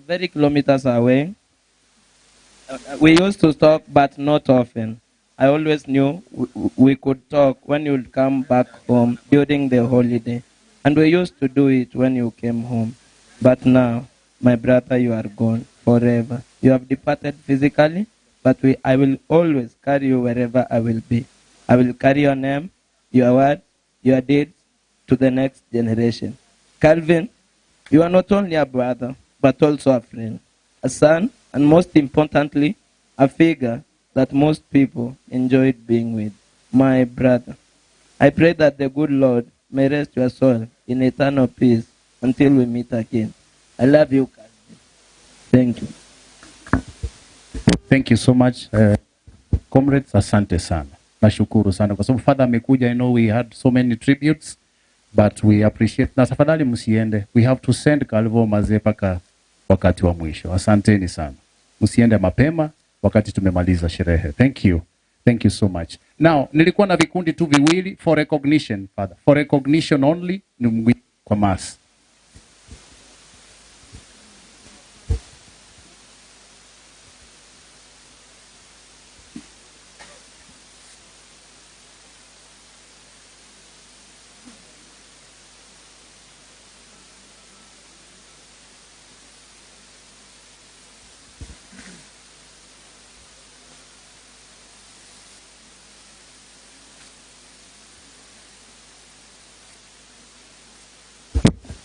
very kilometers away. We used to talk, but not often. I always knew we could talk when you'd come back home during the holiday. And we used to do it when you came home. But now, my brother, you are gone forever. You have departed physically, but I will always carry you wherever I will be. I will carry your name, your word, your deeds to the next generation. Calvin, you are not only a brother, but also a friend, a son, and most importantly, a figure that most people enjoyed being with, my brother. I pray that the good Lord may rest your soul in eternal peace until we meet again. I love you, Calvin. Thank you. Thank you so much, comrades. Asante sana. Nashukuru sana kwa sababu Father amekuja. I know we had so many tributes, but we appreciate. Na tafadhali msiende. We have to send Calvo mazee paka wakati wa mwisho. Asanteni sana. Msiende mapema wakati tumemaliza sherehe. Thank you. Thank you so much. Now, nilikuwa na vikundi tu viwili for recognition, Father. For recognition only, ni kwa mass.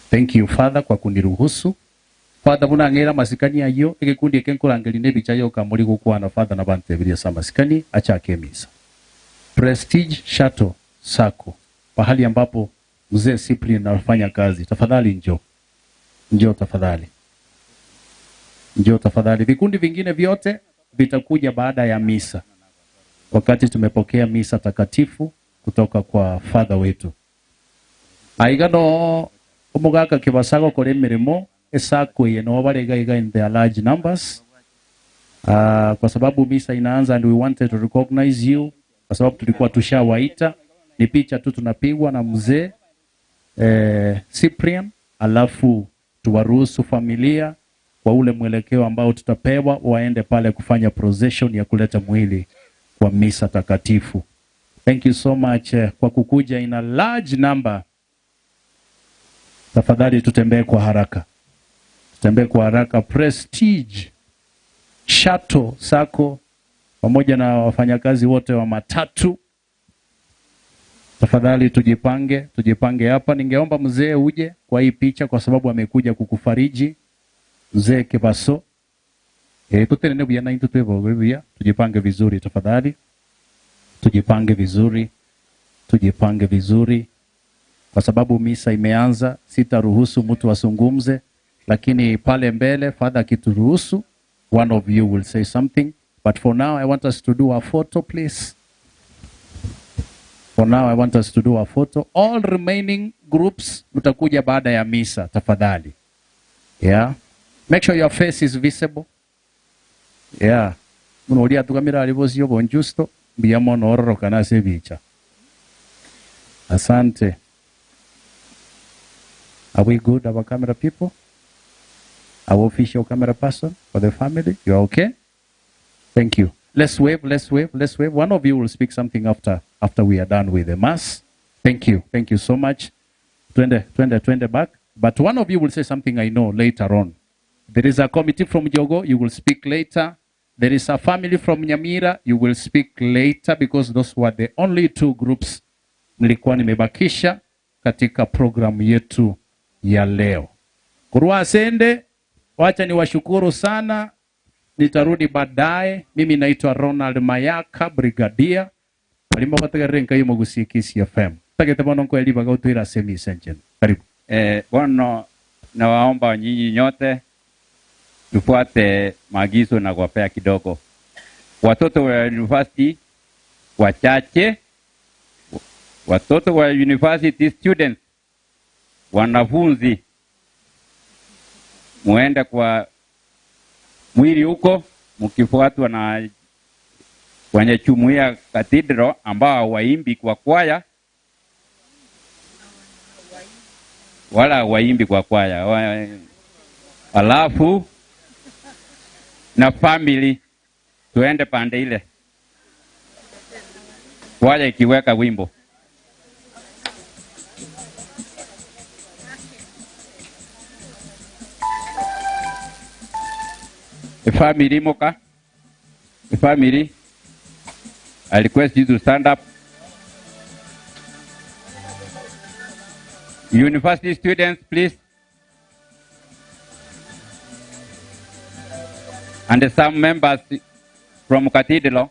Thank you, Father, kwa kuniruhusu. Father, bunangera masikani ayo, egekundi ekenkurangeli nebicha yoka muri gukwana Father na bantebiria sa masikani achake misa. Prestige Shuttle Sacco, pahali ambapo mzee Cyprian anafanya kazi. Tafadhali njoo. Njoo tafadhali. Njoo tafadhali. Vikundi vingine vyote vitakuja baada ya misa. Wakati tumepokea misa takatifu kutoka kwa Father wetu. Aigano omugaka kibasago kore mirimo esako ye no barega iga in their large numbers. Kwa sababu misa inaanza and we wanted to recognize you kwa sababu tulikuwa tushawaita. Ni picha tu tunapigwa na mzee Cyprian, alafu tuwaruhusu familia kwa ule mwelekeo ambao tutapewa waende pale kufanya procession ya kuleta mwili kwa misa takatifu. Thank you so much kwa kukuja in a large number. Tafadhali tutembee kwa haraka. Tutembee kwa haraka. Prestige Shuttle Sacco pamoja na wafanyakazi wote wa matatu. Tafadhali tujipange, tujipange hapa. Ningeomba mzee uje kwa hii picha kwa sababu amekuja kukufariji. Mzee Kibaso. Tutenene buya na intutuwe tujipange vizuri tafadhali. Tujipange vizuri. Tujipange vizuri. Kwa sababu misa imeanza, sitaruhusu mtu asungumze, lakini pale mbele Father akituruhusu, one of you will say something. But for now I want us to do a photo, please. For now I want us to do a photo. All remaining groups mtakuja baada ya misa tafadhali. Yeah. Make sure your face is visible. Yeah. Munolia tukamira alivosio bonjusto, biyamo nororo kana sebicha. Asante. Are we good, our camera people? Our official camera person for the family? You are okay? Thank you. Let's wave, let's wave, let's wave. One of you will speak something after we are done with the mass. Thank you. Thank you so much. Twende, twende, twende back. But one of you will say something I know later on. There is a committee from Jogo. You will speak later. There is a family from Nyamira. You will speak later because those were the only two groups nilikuwa nimebakisha katika programu yetu ya leo. Kurwa sende, wacha niwashukuru sana. Nitarudi baadaye. Mimi naitwa Ronald Mayaka, Brigadier. Alimo bataga yumo gusi FM. Tagete bono nko eliba gautwira semi senchen. Karibu. Bono nawaomba nyinyi nyote tufuate maagizo na kuwapea kidogo. Watoto wa university wachache, watoto wa university students, wanafunzi, muende kwa mwili huko mkifuatwa na wenye jumuiya cathedral ambao waimbi kwa kwaya wala waimbi kwa kwaya, alafu na family tuende pande ile. Kwaya ikiweka wimbo. Family moka. Family, I request you to stand up. University students, please. And some members from Cathedral.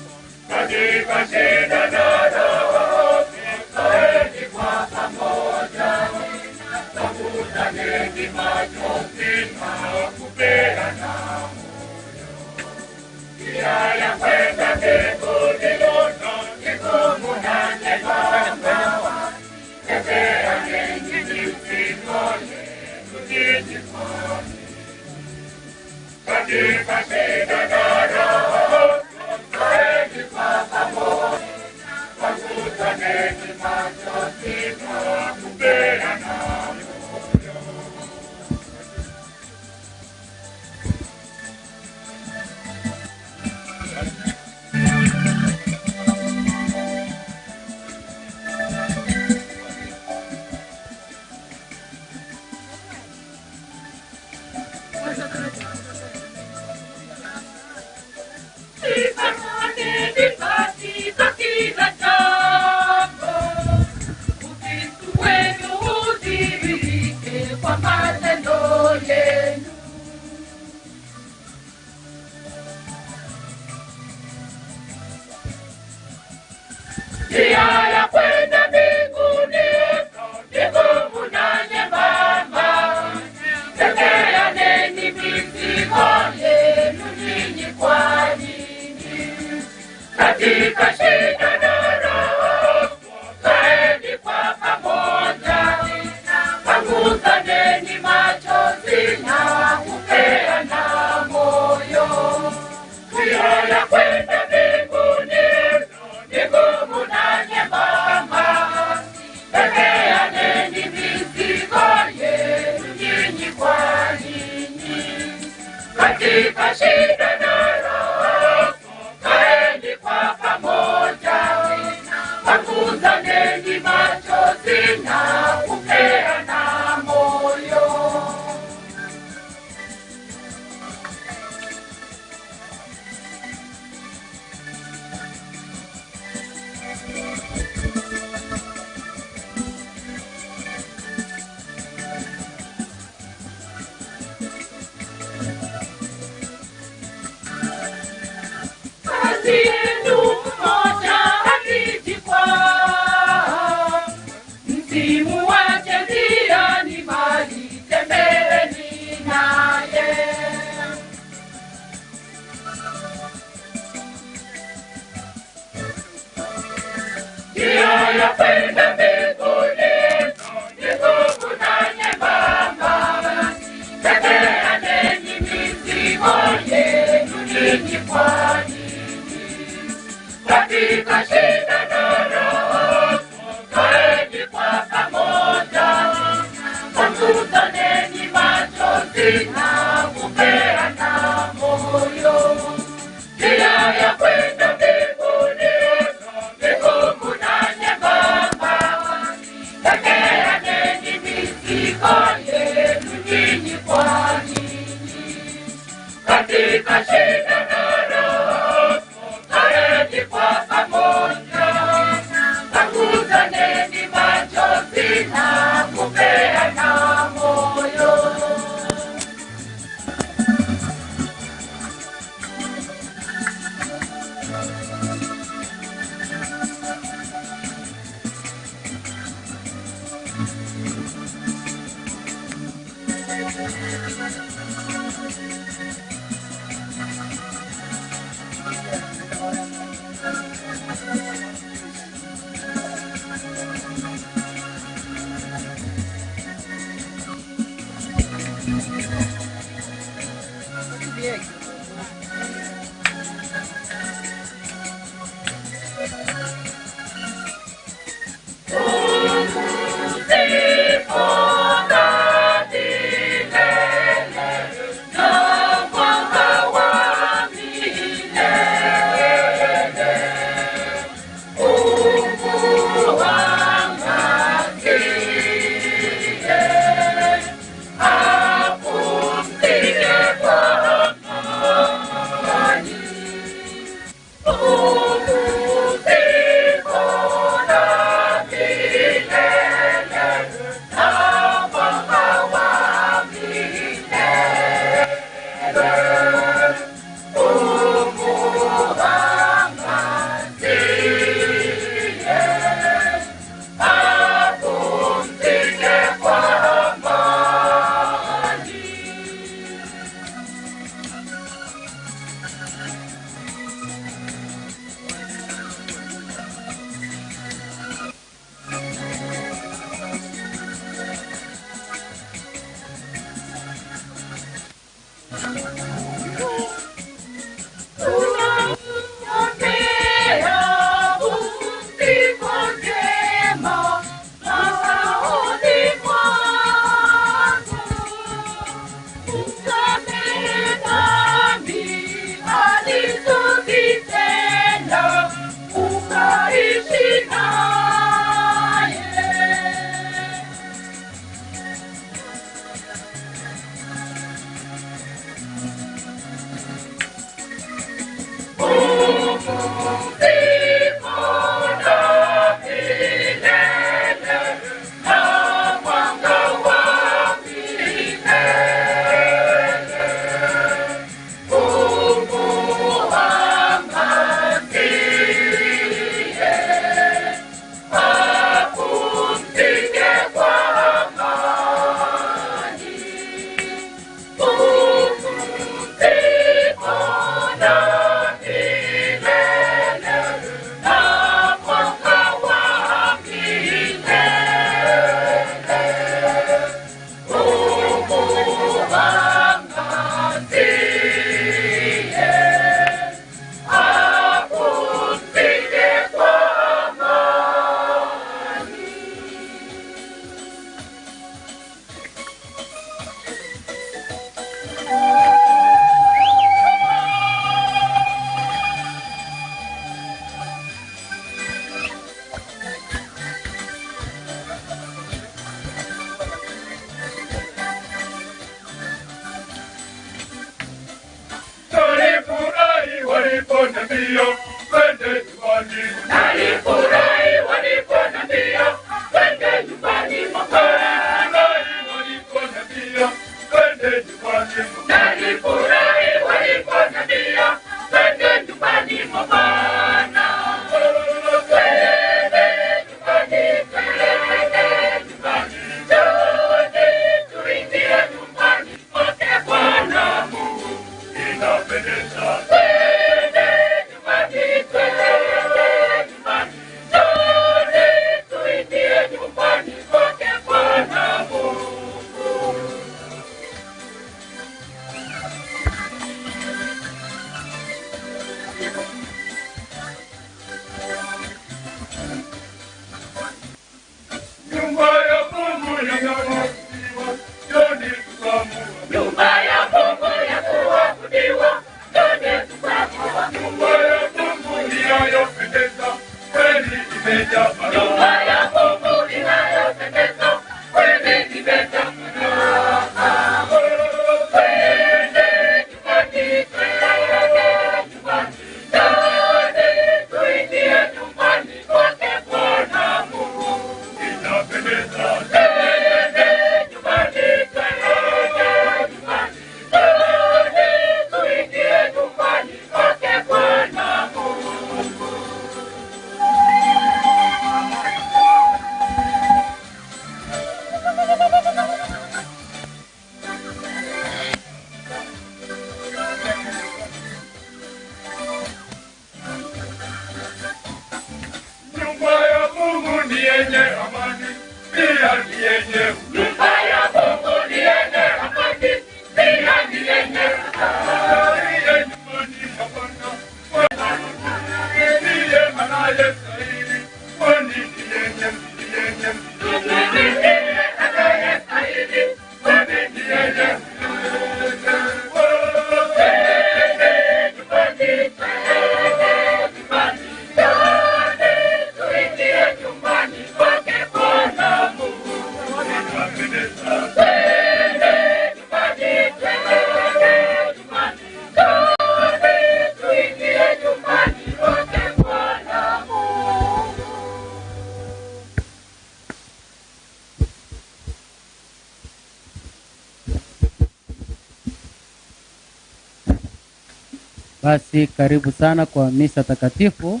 Basi karibu sana kwa misa takatifu,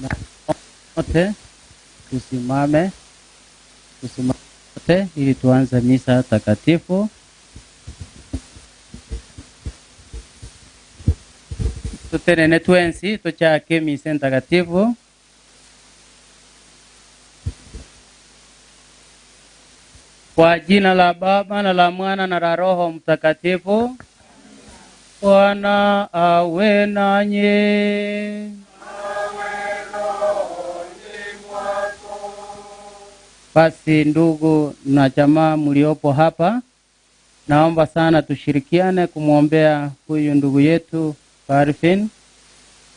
na wote tusimame, tusimame wote ili tuanze misa takatifu. Tutenene twensi tuchake misa takatifu. Kwa jina la Baba na la Mwana na la Roho Mtakatifu. Bwana awe nanyi. Basi ndugu na jamaa mliopo hapa, naomba sana tushirikiane kumwombea huyu ndugu yetu Calvin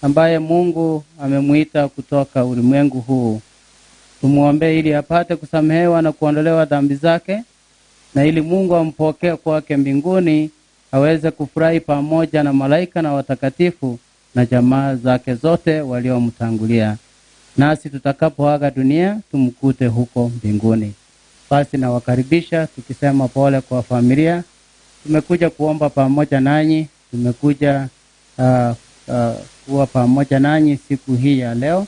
ambaye Mungu amemuita kutoka ulimwengu huu. Tumuombe ili apate kusamehewa na kuondolewa dhambi zake, na ili Mungu ampokee kwake mbinguni, aweze kufurahi pamoja na malaika na watakatifu na jamaa zake zote waliomtangulia. Nasi tutakapoaga dunia tumkute huko mbinguni. Basi nawakaribisha tukisema pole kwa familia. Tumekuja kuomba pamoja nanyi, tumekuja kuwa pamoja nanyi siku hii ya leo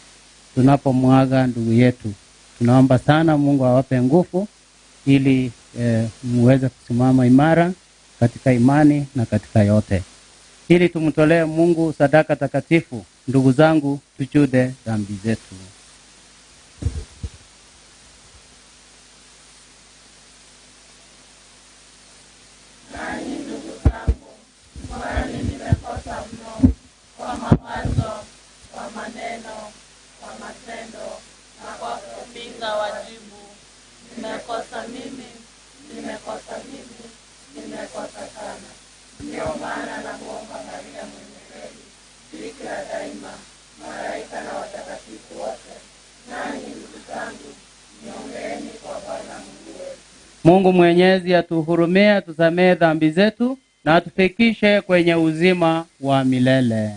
tunapomwaga ndugu yetu. Tunaomba sana Mungu awape nguvu ili muweze kusimama imara katika imani na katika yote, ili tumtolee Mungu sadaka takatifu. Ndugu zangu, tujude dhambi zetu. Nanyi ndugu zangu, kwani nimekosa mno kwa mawazo, kwa maneno, kwa matendo na kwa kupinga wajibu. Nimekosa mimi, nimekosa mimi, nimekosa sana. Ndio maana namuomba Maria mwenye heri, Bikira daima, malaika na watakatifu wote, nanyi ndugu zangu, niombeeni kwa Bwana Mungu wetu. Mungu Mwenyezi atuhurumie, atusamehe dhambi zetu na atufikishe kwenye uzima wa milele.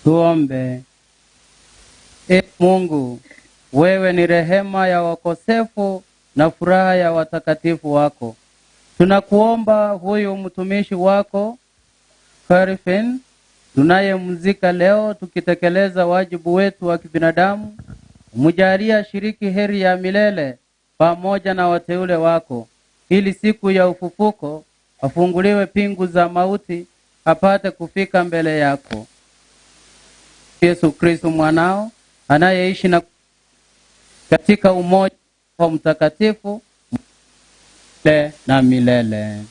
Tuombe. E Mungu, wewe ni rehema ya wakosefu na furaha ya watakatifu wako. Tunakuomba huyu mtumishi wako Calvin tunayemzika leo, tukitekeleza wajibu wetu wa kibinadamu, umjalie shiriki heri ya milele pamoja na wateule wako, ili siku ya ufufuko afunguliwe pingu za mauti, apate kufika mbele yako. Yesu Kristo mwanao anayeishi na katika umoja wa Mtakatifu milele na milele.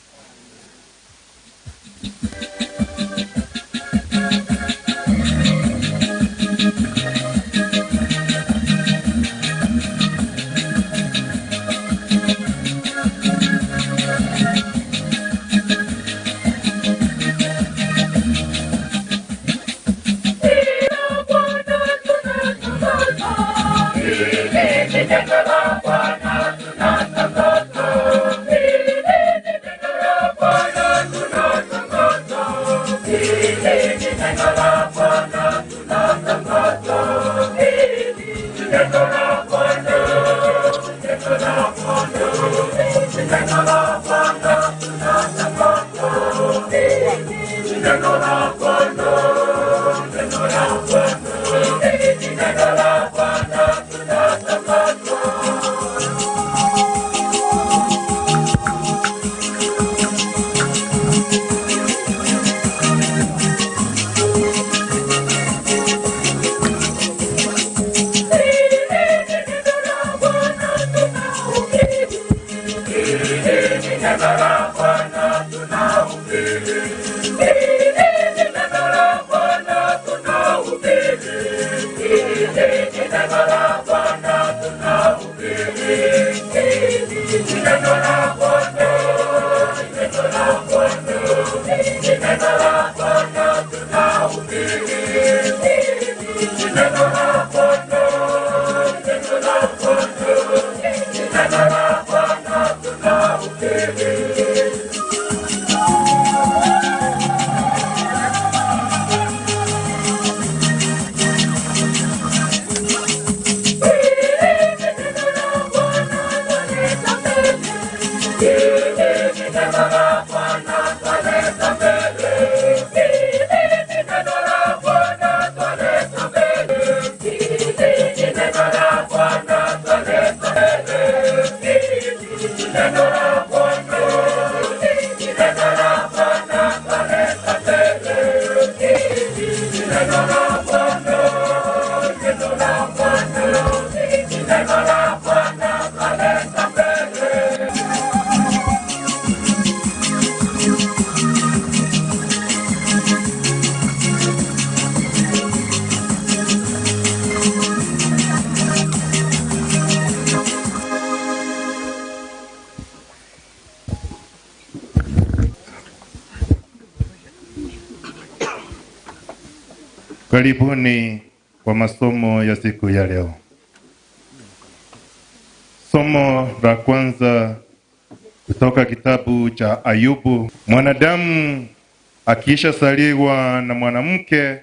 Karibuni kwa masomo ya siku ya leo. Somo la kwanza kutoka kitabu cha Ayubu. Mwanadamu akishazaliwa na mwanamke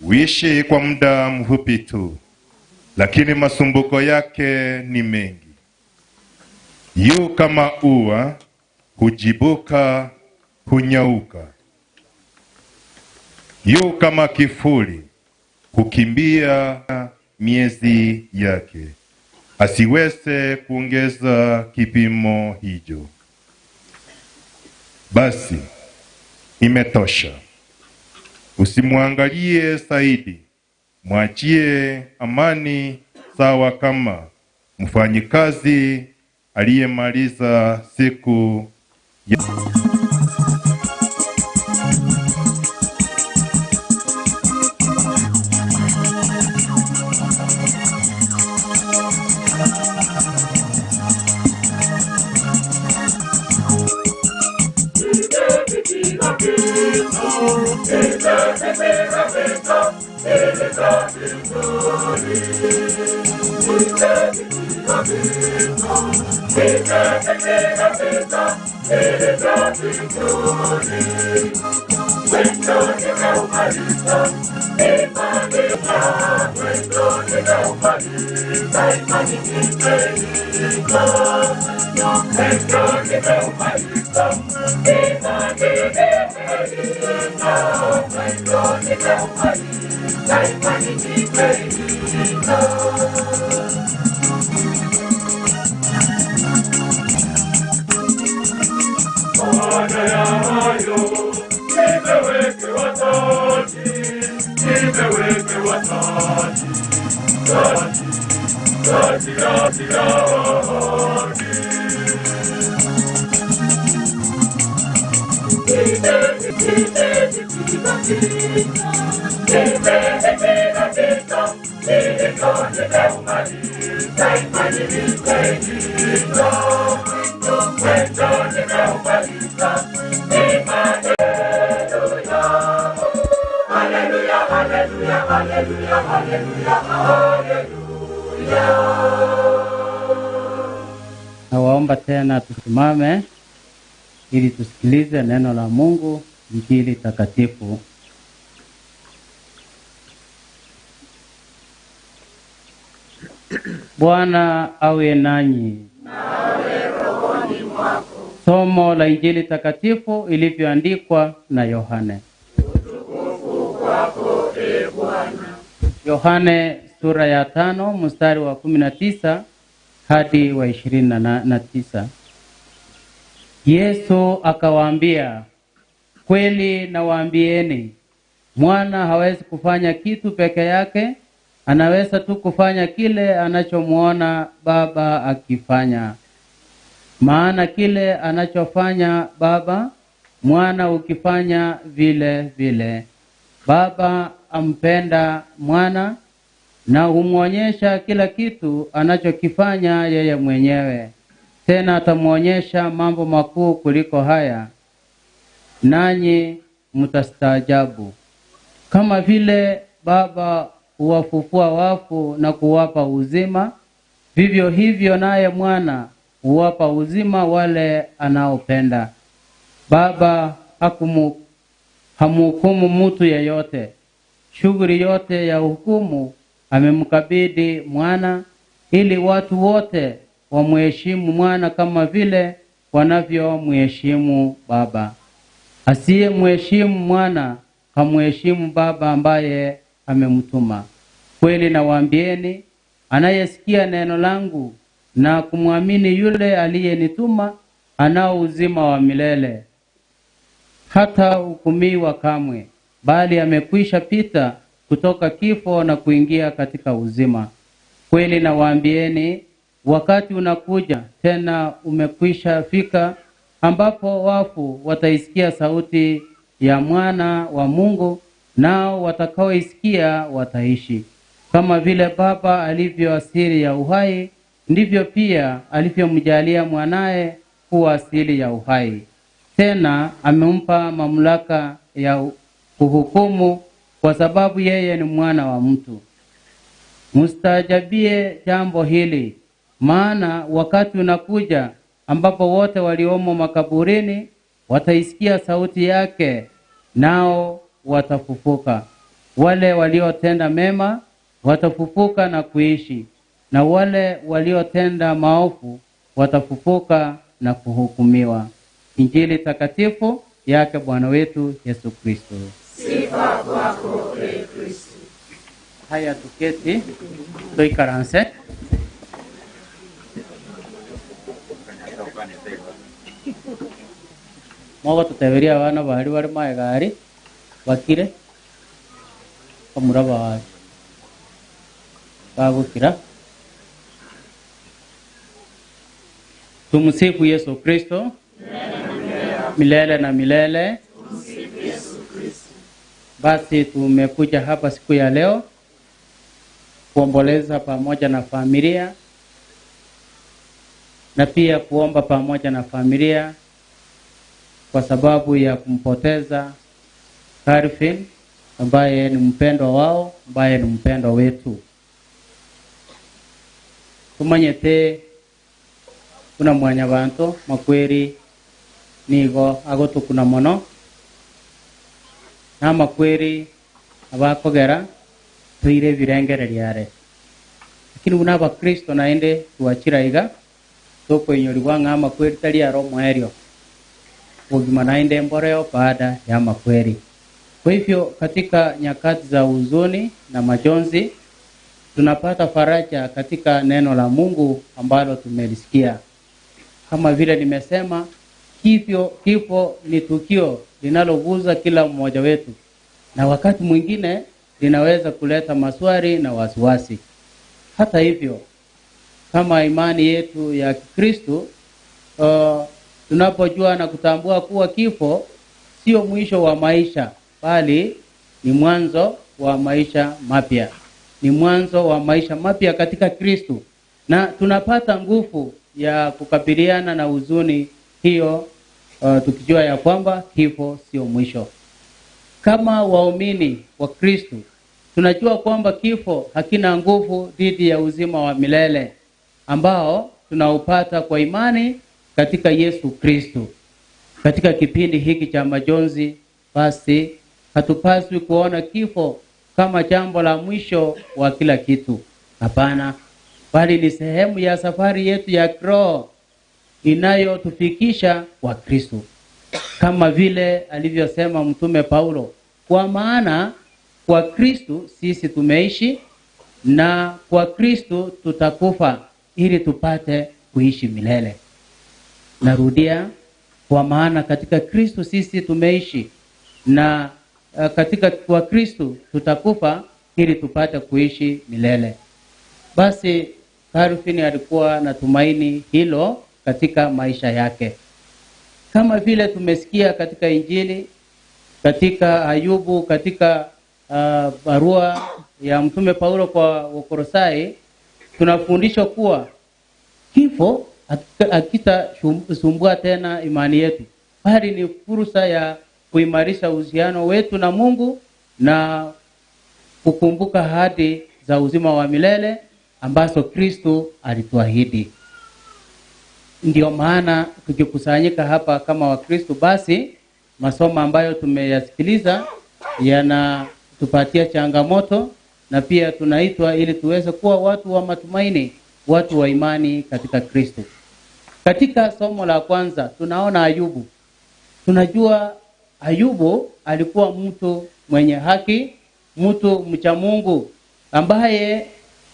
huishi kwa muda mfupi tu, lakini masumbuko yake ni mengi. Yu kama ua, hujibuka, hunyauka. Yu kama kifuli, hukimbia miezi yake, asiweze kuongeza kipimo hicho. Basi imetosha. Usimwangalie zaidi, mwachie amani, sawa kama mfanyikazi aliyemaliza siku ya Mwendo nimeumaliza, imani mwendo nimeumaliza, imani nimeilinda. Mwendo nimeumaliza, imani nimeilinda. Mwendo nimeumaliza, imani nimeilinda. Baada ya hayo nimewekewa taji, nimewekewa taji, taji, taji, taji ya haki. Nimepiga vita, nilivyo nimeumaliza, imani nimeilinda. Mwendo nimeumaliza, imani. Haleluya, haleluya, haleluya, haleluya, haleluya. Nawaomba tena tusimame ili tusikilize neno la Mungu, Injili takatifu. Bwana awe nanyi. Somo la Injili takatifu ilivyoandikwa na Yohane. Utukufu kwako, e Bwana. Yohane sura ya 5 mstari wa 19 hadi wa 29. Yesu akawaambia, kweli nawaambieni, mwana hawezi kufanya kitu peke yake, anaweza tu kufanya kile anachomuona Baba akifanya. Maana kile anachofanya Baba, Mwana ukifanya vile vile. Baba ampenda Mwana na humwonyesha kila kitu anachokifanya yeye mwenyewe. Tena atamuonyesha mambo makuu kuliko haya, nanyi mtastaajabu. Kama vile Baba huwafufua wafu na kuwapa uzima, vivyo hivyo naye Mwana huwapa uzima wale anaopenda. Baba hamhukumu mtu yeyote. Shughuli yote ya hukumu amemkabidhi Mwana, ili watu wote wamheshimu Mwana kama vile wanavyomheshimu Baba. Asiyemheshimu Mwana hamheshimu Baba ambaye amemtuma. Kweli nawaambieni, anayesikia neno langu na kumwamini yule aliyenituma anao uzima wa milele, hata hukumiwa kamwe, bali amekwisha pita kutoka kifo na kuingia katika uzima. Kweli nawaambieni, wakati unakuja, tena umekwisha fika, ambapo wafu wataisikia sauti ya Mwana wa Mungu, nao watakaoisikia wataishi. Kama vile Baba alivyo asili ya uhai, ndivyo pia alivyomjalia Mwanae kuwa asili ya uhai. Tena amempa mamlaka ya kuhukumu, kwa sababu yeye ni Mwana wa mtu. Mustaajabie jambo hili, maana wakati unakuja ambapo wote waliomo makaburini wataisikia sauti yake, nao watafufuka. Wale waliotenda mema watafufuka na kuishi, na wale waliotenda maovu watafufuka na kuhukumiwa. Injili takatifu yake Bwana wetu Yesu Kristo. Sifa kwako, e Kristo. Haya, tuketi toikaranse. Mogo tuteberia abana bari bari maegari bakire omuraba wawe bagukira. Tumsifu Yesu Kristo milele na milele. Basi tumekuja hapa siku ya leo kuomboleza pamoja na familia na pia kuomba pamoja na familia kwa sababu ya kumpoteza Calvin ambaye ni mpendwa wao, ambaye ni mpendwa wetu. Tumanyete kuna mwanya bantu makweri nigo agotukuna mono. Namakweri abakogera toire birengereria lakini buna abakristo naende twachira iga tokoinyorigwa ng'a amakweri tari aro mwerio ubuzima naende mboreo baada ya makweri. Kwa hivyo katika nyakati za huzuni na majonzi tunapata faraja katika neno la Mungu ambalo tumelisikia. Kama vile nimesema, kifo ni tukio linaloguza kila mmoja wetu, na wakati mwingine linaweza kuleta maswali na wasiwasi. Hata hivyo, kama imani yetu ya Kikristo, tunapojua na kutambua kuwa kifo sio mwisho wa maisha, bali ni mwanzo wa maisha mapya. Ni mwanzo wa maisha mapya katika Kristo, na tunapata nguvu ya kukabiliana na huzuni hiyo, tukijua ya kwamba kifo sio mwisho. Kama waumini wa Kristo, tunajua kwamba kifo hakina nguvu dhidi ya uzima wa milele ambao tunaupata kwa imani katika Yesu Kristo. Katika kipindi hiki cha majonzi, basi hatupaswi kuona kifo kama jambo la mwisho wa kila kitu. Hapana, bali ni sehemu ya safari yetu ya kiroho inayotufikisha kwa Kristo. Kama vile alivyosema Mtume Paulo, kwa maana kwa Kristo sisi tumeishi na kwa Kristo tutakufa ili tupate kuishi milele. Narudia, kwa maana katika Kristo sisi tumeishi na katika kwa Kristo tutakufa ili tupate kuishi milele. Basi Calvin alikuwa na tumaini hilo katika maisha yake. Kama vile tumesikia katika Injili, katika Ayubu, katika barua ya Mtume Paulo kwa Wakolosai, tunafundishwa kuwa kifo hakitasumbua tena imani yetu, bali ni fursa ya kuimarisha uhusiano wetu na Mungu na kukumbuka ahadi za uzima wa milele ambazo Kristo alituahidi. Ndio maana tukikusanyika hapa kama Wakristo, basi masomo ambayo tumeyasikiliza yanatupatia changamoto, na pia tunaitwa ili tuweze kuwa watu wa matumaini, watu wa imani katika Kristo. Katika somo la kwanza tunaona Ayubu. Tunajua Ayubu alikuwa mtu mwenye haki, mtu mcha Mungu ambaye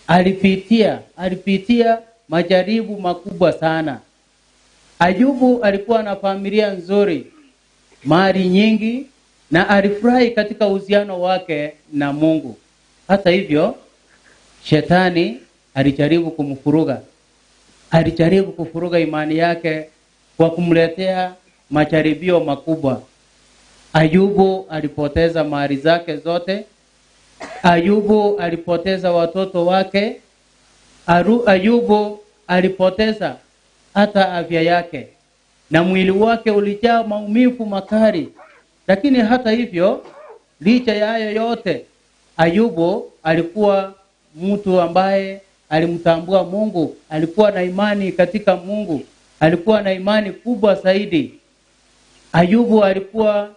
alipitia majaribu makubwa sana. Ayubu alikuwa na familia nzuri, mali nyingi, na alifurahi katika uhusiano wake na Mungu. Hata hivyo, shetani alijaribu kumfuruga. Alijaribu kufuruga imani yake kwa kumletea majaribio makubwa. Ayubu alipoteza mali zake zote. Ayubu alipoteza watoto wake. Ayubu alipoteza hata afya yake, na mwili wake ulijaa maumivu makali. Lakini hata hivyo, licha ya hayo yote, Ayubu alikuwa mtu ambaye alimtambua Mungu, alikuwa na imani katika Mungu, alikuwa na imani kubwa zaidi. Ayubu alikuwa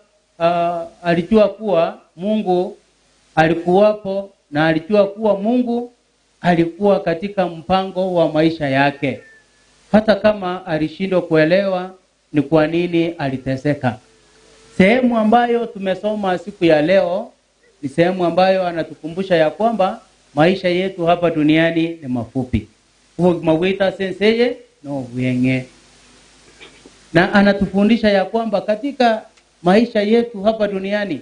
alijua kuwa Mungu alikuwapo, na alijua kuwa Mungu alikuwa katika mpango wa maisha yake, hata kama alishindwa kuelewa ni kwa nini aliteseka. Sehemu ambayo tumesoma siku ya leo ni sehemu ambayo anatukumbusha ya kwamba maisha yetu hapa duniani ni mafupi. Mawita senseye no wenge. Na anatufundisha ya kwamba katika maisha yetu hapa duniani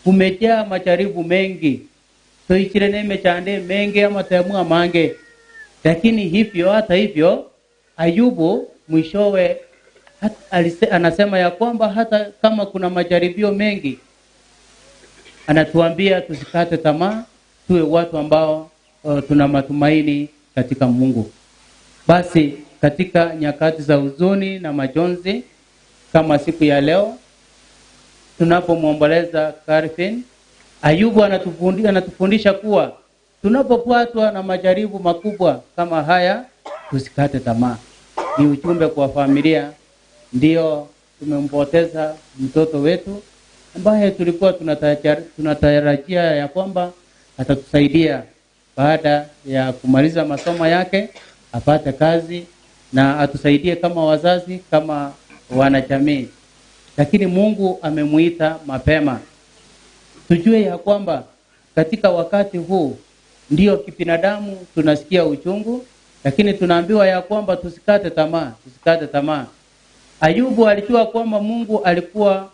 kumejaa majaribu mengi. Toichire mechande mengi ama temua mange. Lakini hivyo hata hivyo, Ayubu mwishowe anasema ya kwamba hata kama kuna majaribio mengi, anatuambia tusikate tamaa, tuwe watu ambao tuna matumaini katika Mungu. Basi katika nyakati za huzuni na majonzi kama siku ya leo tunapomwomboleza Calvin, Ayubu anatufundisha kuwa tunapopatwa na majaribu makubwa kama haya tusikate tamaa. Ni ujumbe kwa familia, ndio tumempoteza mtoto wetu, ambaye tulikuwa tunatarajia ya kwamba atatusaidia baada ya kumaliza masomo yake apate kazi na atusaidie kama wazazi, kama wanajamii. Lakini Mungu amemuita mapema. Tujue ya kwamba katika wakati huu ndio kibinadamu tunasikia uchungu, lakini tunaambiwa ya kwamba tusikate tamaa, tusikate tamaa. Ayubu alijua kwamba Mungu alikuwa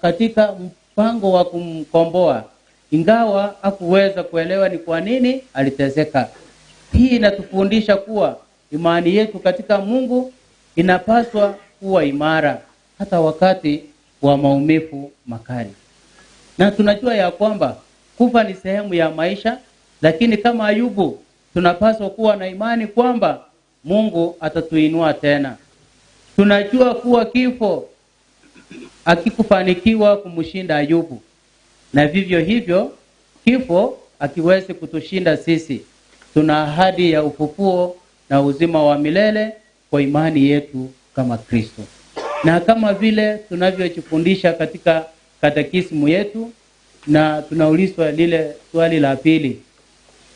katika mpango wa kumkomboa, ingawa hakuweza kuelewa ni kwa nini aliteseka. Hii inatufundisha kuwa imani yetu katika Mungu inapaswa kuwa imara hata wakati wa maumivu makali. Na tunajua ya kwamba kufa ni sehemu ya maisha, lakini kama Ayubu tunapaswa kuwa na imani kwamba Mungu atatuinua tena. Tunajua kuwa kifo hakikufanikiwa kumshinda Ayubu, na vivyo hivyo kifo hakiwezi kutushinda sisi. Tuna ahadi ya ufufuo na uzima wa milele kwa imani yetu kama Kristo. Na kama vile tunavyojifundisha katika katekisimu yetu, na tunaulizwa lile swali la pili,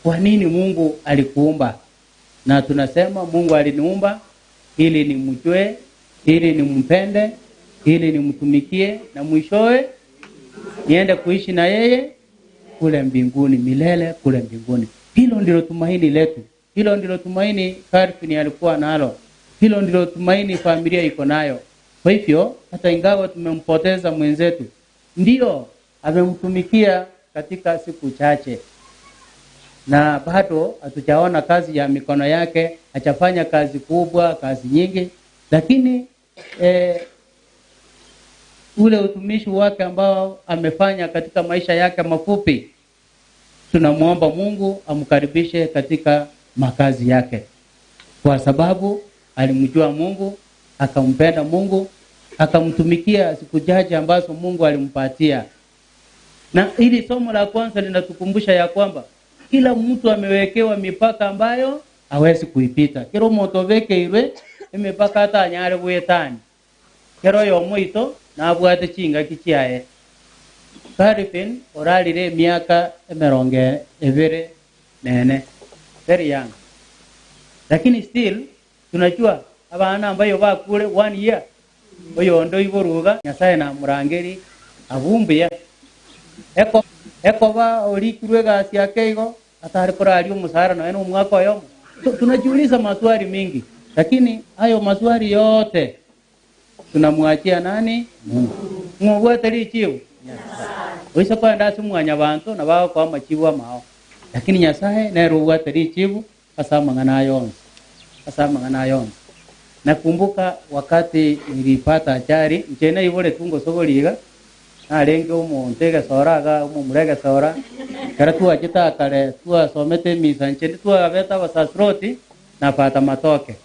kwa nini Mungu alikuumba? Na tunasema Mungu aliniumba ili nimjue, ili nimpende, ili nimtumikie, na mwishowe niende kuishi na yeye kule mbinguni, milele kule mbinguni. Hilo ndilo tumaini letu. Hilo ndilo tumaini Calvin alikuwa nalo. Hilo ndilo tumaini familia iko nayo. Kwa hivyo hata ingawa tumempoteza mwenzetu, ndio amemtumikia katika siku chache, na bado hatujaona kazi ya mikono yake, hajafanya kazi kubwa, kazi nyingi, lakini ule utumishi wake ambao amefanya katika maisha yake mafupi, tunamuomba Mungu amkaribishe katika makazi yake, kwa sababu alimjua Mungu, akampenda Mungu, akamtumikia siku chache ambazo Mungu alimpatia. Na hili somo la kwanza linatukumbusha ya kwamba kila mtu amewekewa mipaka ambayo hawezi kuipita. Kero motoveke irwe imipaka hata anyare bwetani. Kero yomoito na abwate chinga kichiaye. Calvin oralire miaka emeronge ebere nene, very young. Lakini still tunajua abana ambayo bakure 1 year oyo ndo iboruga Nyasaye na murangeri abumbuya eko ba olikirwe gasi yake igo atari kurali umusara na eno mwaka oyo. Tunajiuliza maswali mingi, lakini hayo maswali yote tunamwachia nani? Mungu. Mungu atalichiu Nyasaye. Oisa kwa ndasi mwanya bantu na bao kwa machibu amao, lakini Nyasaye neru atalichiu asamangana yonse, asamangana yonse. Nakumbuka wakati nilipata ajali nchena ibole tungo sogoliga narenge omonte gasoraga omomurega sora kara tuwachita kare tuwasomete misa ncheni tuwabeta basasroti napata matoke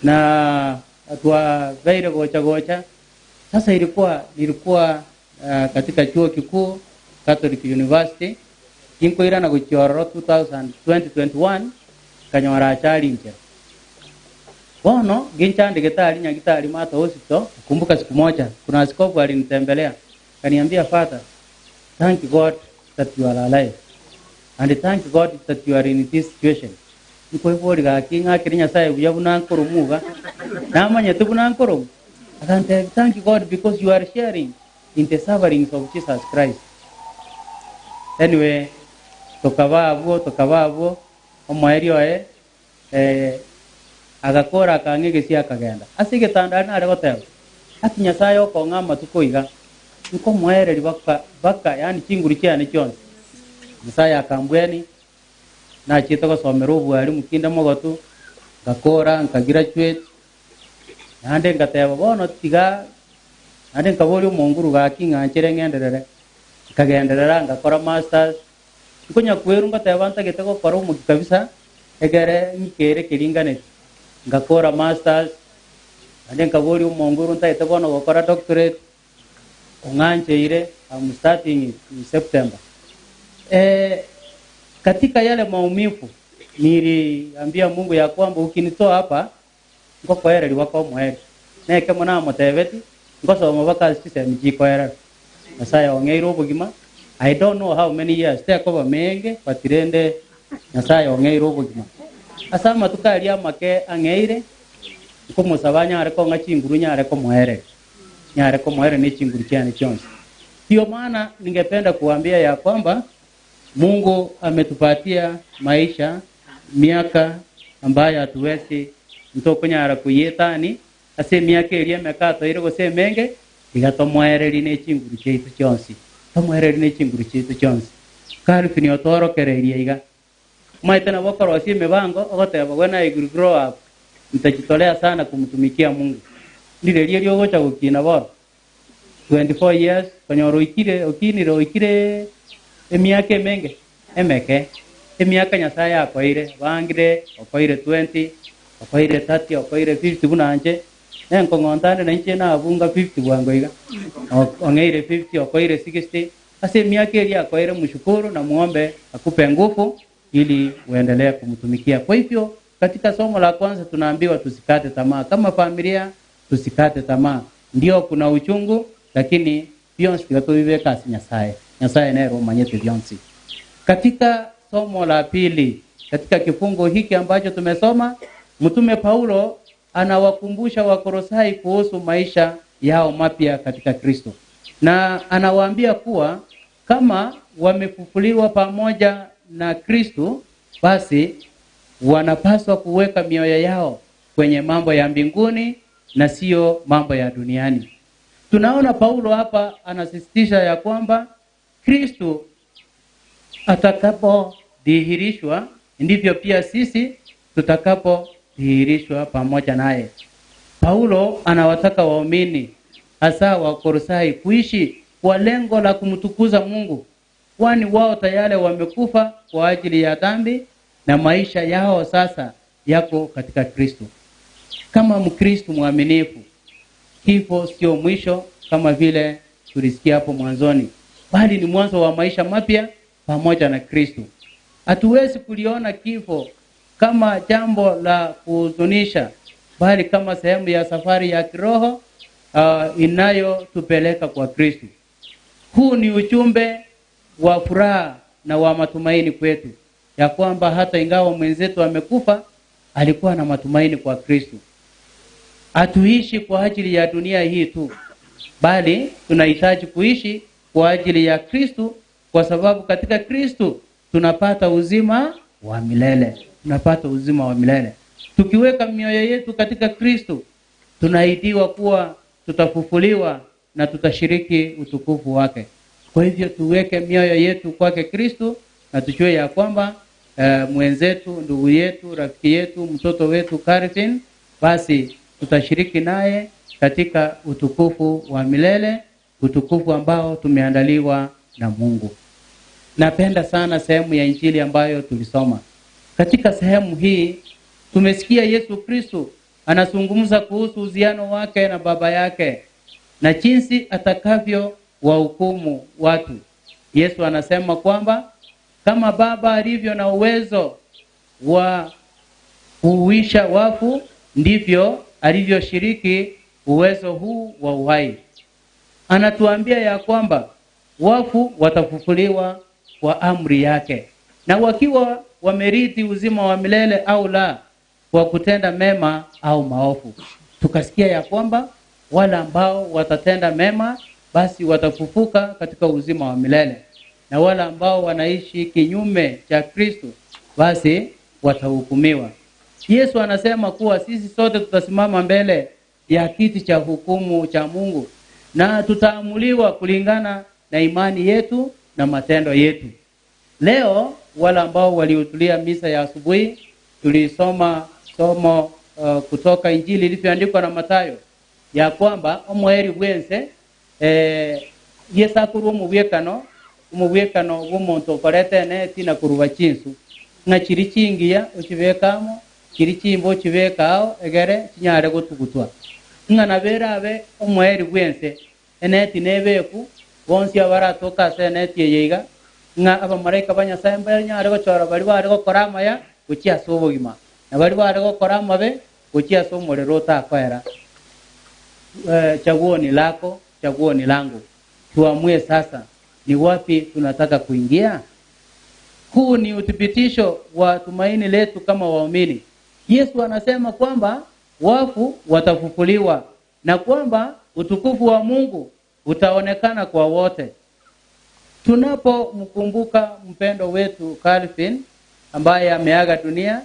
na tuwabeire gocha gocha. Sasa nilikuwa katika chuo kikuu Catholic University kinkoira na guchiororo 2021 kanyora ajali nche bono ginchandi getali nyagitali mata hospital. Kumbuka siku moja kuna askofu alinitembelea kaniambia, Father, thank God that you are alive and thank God that you are in this situation. Niko hivyo liga kinga Nyasaye buya bunankoromuga namanya tubunankoromu. Asante, thank God because you are sharing in the sufferings of Jesus Christ. Anyway, tokababo omwaerio agakora akang'egesia akagenda ase egetanda nare goteba ati Nyasaye okong'a amatuko iga nkomwereri baka baka, yani chinguru chiane chionsi. Nyasaye akambweni nachite gosomera obwari mukinda mogotu ngakora nkagraduate nande ngateba bono tiga nande nkabori omonguru gaki ng'anchere ng'enderere nkagenderera ngakora masters nkonya kweru ngateba ntagete gokora omoki kabisa egere nkere keringaneti ngakora masters nande nkabori omonguru ntagete bono gokora doctorate ong'ancheire. I'm starting in September. Katika yale maumivu niliambia Mungu ya kwamba ukinitoa hapa ngokoereri wako mweri neke mona motebeti ngosoma baka sise mjikoerera Nyasaye ong'eire obogima. I don't know how many years tekoba menge batirende Nyasaye ong'eire obogima. Ase amatuko aria amake ang'eire nkomusaba nyare kong'a chinguru nyare komoere. Nyare komoere ne chinguru chiane chionsi. Ndio maana ningependa kuambia ya kwamba Mungu ametupatia maisha miaka ambayo hatuwezi ntokonyara kuyetani ase miaka eria emekato ere gose emenge iga tomoereri ne chinguru chiaitu chionsi. Tomoereri ne chinguru chiaitu chionsi. Calvin otorokereirie iga maite nabo okorosia emibango ogoteba when I grow up nitajitolea sana kumtumikia Mungu. Ndirerie riogocha gokina bono 24 years konyora oikire okinire oikire emiaka emenge emeke emiaka Nyasaye akoire bangire okoire 20 okoire 30 okoire 50 buna nche nenkong'ontane nainche nabunga 50 bwango iga ong'eire 50 okoire 60 ase emiaka eria akoire mshukuru na muombe akupe nguvu ili uendelee kumtumikia. Kwa hivyo katika somo la kwanza tunaambiwa tusikate tamaa kama familia, tusikate tamaa. Ndio kuna uchungu lakini byonsi tigatubibe kasi Nyasaye. Nyasaye naye omanyete byonsi. Katika somo la pili, katika kifungo hiki ambacho tumesoma, Mtume Paulo anawakumbusha Wakolosai kuhusu maisha yao mapya katika Kristo. Na anawaambia kuwa kama wamefufuliwa pamoja na Kristo, basi wanapaswa kuweka mioyo yao kwenye mambo ya mbinguni na sio mambo ya duniani. Tunaona Paulo hapa anasisitiza ya kwamba Kristo atakapodhihirishwa ndivyo pia sisi tutakapodhihirishwa pamoja naye. Paulo anawataka waumini hasa Wakolosai kuishi kwa lengo la kumtukuza Mungu, kwani wao tayari wamekufa kwa ajili ya dhambi na maisha yao sasa yako katika Kristo. Kama Mkristo mwaminifu, kifo sio mwisho kama vile tulisikia hapo mwanzoni, bali ni mwanzo wa maisha mapya pamoja na Kristo. Hatuwezi kuliona kifo kama jambo la kuhuzunisha, bali kama sehemu ya safari ya kiroho inayotupeleka kwa Kristo. Huu ni ujumbe wa furaha na wa matumaini kwetu, ya kwamba hata ingawa mwenzetu amekufa, alikuwa na matumaini kwa Kristo. Hatuishi kwa ajili ya dunia hii tu, bali tunahitaji kuishi kwa ajili ya Kristo, kwa sababu katika Kristo tunapata uzima wa milele. Tunapata uzima wa milele. Tukiweka mioyo yetu katika Kristo, tunaahidiwa kuwa tutafufuliwa na tutashiriki utukufu wake. Kwa hivyo tuweke mioyo yetu kwake Kristo na tujue ya kwamba mwenzetu, ndugu yetu, rafiki yetu, mtoto wetu Calvin, basi tutashiriki naye katika utukufu wa milele, utukufu ambao tumeandaliwa na Mungu. Napenda sana sehemu ya Injili ambayo tulisoma. Katika sehemu hii tumesikia Yesu Kristo anazungumza kuhusu uhusiano wake na Baba yake na jinsi atakavyo wahukumu watu. Yesu anasema kwamba kama Baba alivyo na uwezo wa kuuisha wafu, ndivyo alivyoshiriki uwezo huu wa uhai. Anatuambia ya kwamba wafu watafufuliwa kwa amri yake, na wakiwa wamerithi uzima wa milele au la, kwa kutenda mema au maovu. Tukasikia ya kwamba wale ambao watatenda mema basi watafufuka katika uzima wa milele, na wale ambao wanaishi kinyume cha Kristo basi watahukumiwa. Yesu anasema kuwa sisi sote tutasimama mbele ya kiti cha hukumu cha Mungu na tutaamuliwa kulingana na imani yetu na matendo yetu. Leo wale ambao walihudhuria misa ya asubuhi tulisoma somo kutoka Injili ilivyoandikwa na Mathayo ya kwamba omuheri bwense Yesu akorwa omubwekano bw'omonto okorete eneti na koruba chinsu ng'a chiri chingiya ochibekamo chiri chimbo ochibekao egere chinyare gotugutwa ng'a nabere abe omuheri bwense eneti nebeku bonsi abaratoka ase eneti eye iga ng'a abamaraika ba Nyasaye mbanyare gochora bari bare gokora amaya gochia ase obogima na bari bare gokora amabe gochia ase omorero otakoera. Chaguo ni lako, chaguo ni langu. Tuamue sasa ni wapi tunataka kuingia. Huu ni uthibitisho wa tumaini letu kama waumini. Yesu anasema kwamba wafu watafufuliwa na kwamba utukufu wa Mungu utaonekana kwa wote. Tunapomkumbuka mpendo wetu Calvin ambaye ameaga dunia,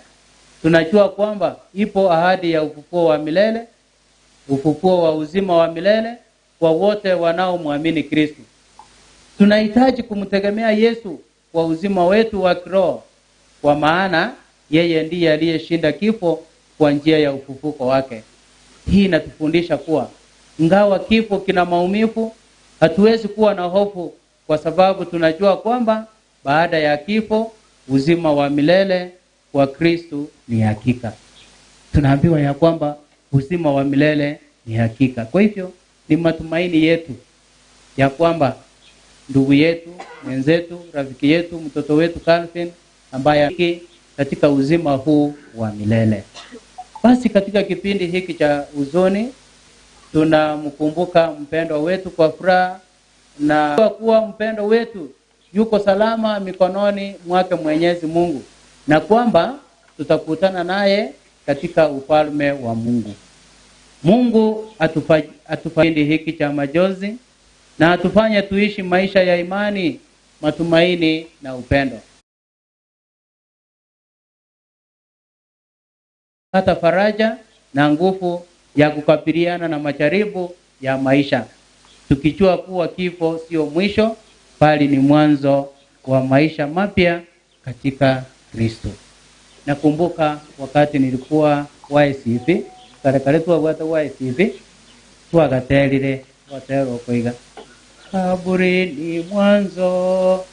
tunajua kwamba ipo ahadi ya ufufuo wa milele, ufufuo wa uzima wa milele kwa wote wanaomwamini Kristo. Tunahitaji kumtegemea Yesu kwa uzima wetu wa kiroho, kwa maana yeye ndiye aliyeshinda kifo kwa njia ya ufufuko wake. Hii inatufundisha kuwa ingawa kifo kina maumivu, hatuwezi kuwa na hofu, kwa sababu tunajua kwamba baada ya kifo uzima wa milele wa Kristo ni hakika. Tunaambiwa ya kwamba uzima wa milele ni hakika. Kwa hivyo ni matumaini yetu ya kwamba ndugu yetu, mwenzetu, rafiki yetu, mtoto wetu Calvin ambaye katika uzima huu wa milele. Basi katika kipindi hiki cha huzuni tunamkumbuka mpendwa wetu kwa furaha, na kwa kuwa mpendo wetu yuko salama mikononi mwake Mwenyezi Mungu, na kwamba tutakutana naye katika ufalme wa Mungu. Mungu atufanye hiki cha majozi na atufanye tuishi maisha ya imani, matumaini na upendo. Hata faraja na nguvu ya kukabiliana na majaribu ya maisha, tukijua kuwa kifo sio mwisho bali ni mwanzo wa maisha mapya katika Kristo. Nakumbuka wakati nilikuwa YCP, kare kare tuwagwata YCP, twagaterire watero koiga kaburi ni mwanzo,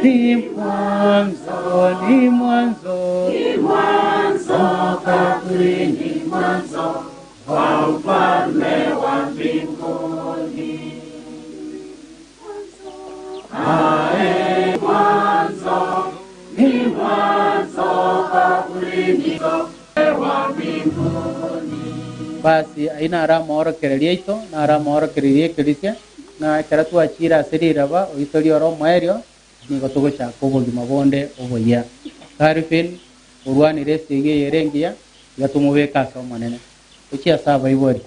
ni mwanzo, ni mwanzo, ni mwanzo, kaburi ni mwanzo wa ufalme wa mbinguni. Ae, mwanzo, ni mwanzo, kaburi ni wa mbinguni. Basi aina aramoorokereria ito na aramoorokereria ekerisia na ekero twachire ase riraba oitori oro omoerio nigo togochaka obogima bonde oboyia. Calvin orwanire esegi eyere engiya iga tumubeka ase omonene ochia ase abaibori.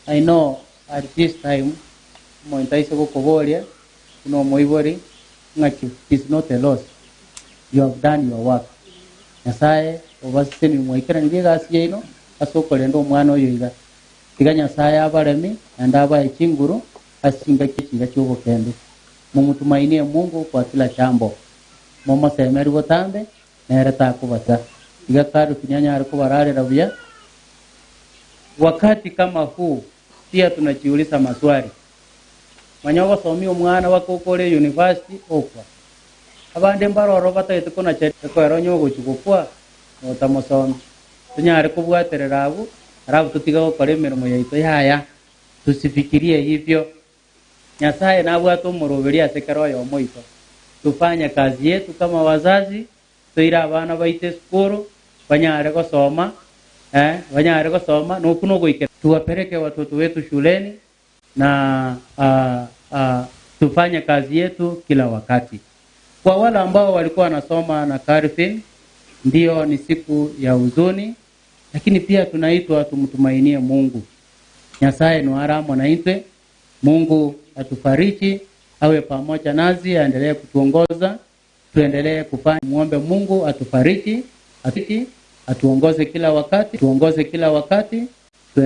I know at this time omonto aise gokoboria buna omoibori ng'aki is not a loss, you have done your work. Nyasaye obaseseni mwaikeranirie egasi yaino ase okorenda omwana oyo iga. Tiga Nyasaye abaremi naende abae chinguru ase chingaki chinga chia obokende. Mumutumainie Mungu kwa kila jambo, mumusemeri botambe nere takubata. Iga Calvin anyare kubararera buya. Wakati kama huu pia tunajiuliza maswali. Manya ogosomia omwana wako okore university okwa abande mbaroro batagete kona chekoero nyogochi gokwa notamosomi tunyare kubwaterera abu arabu tutiga gokora emirimo yaito yaya. Tusifikirie hivyo. Nyasaye nabwate omoroberi ase kero oyomo oito. Tufanye kazi yetu kama wazazi, toire abana baite esukuru banyare gosoma, banyare gosoma noku nogoikera. Tuwapeleke watoto wetu shuleni na tufanye kazi yetu kila wakati. Kwa wale ambao walikuwa wanasoma na Calvin, ndio ni siku ya huzuni, lakini pia tunaitwa tumtumainie Mungu. Nyasaye no naitwe. Mungu atufariji, awe pamoja nasi, aendelee kutuongoza, tuendelee kufanya. Muombe Mungu atufariji, atuongoze kila wakati, tuongoze kila wakati.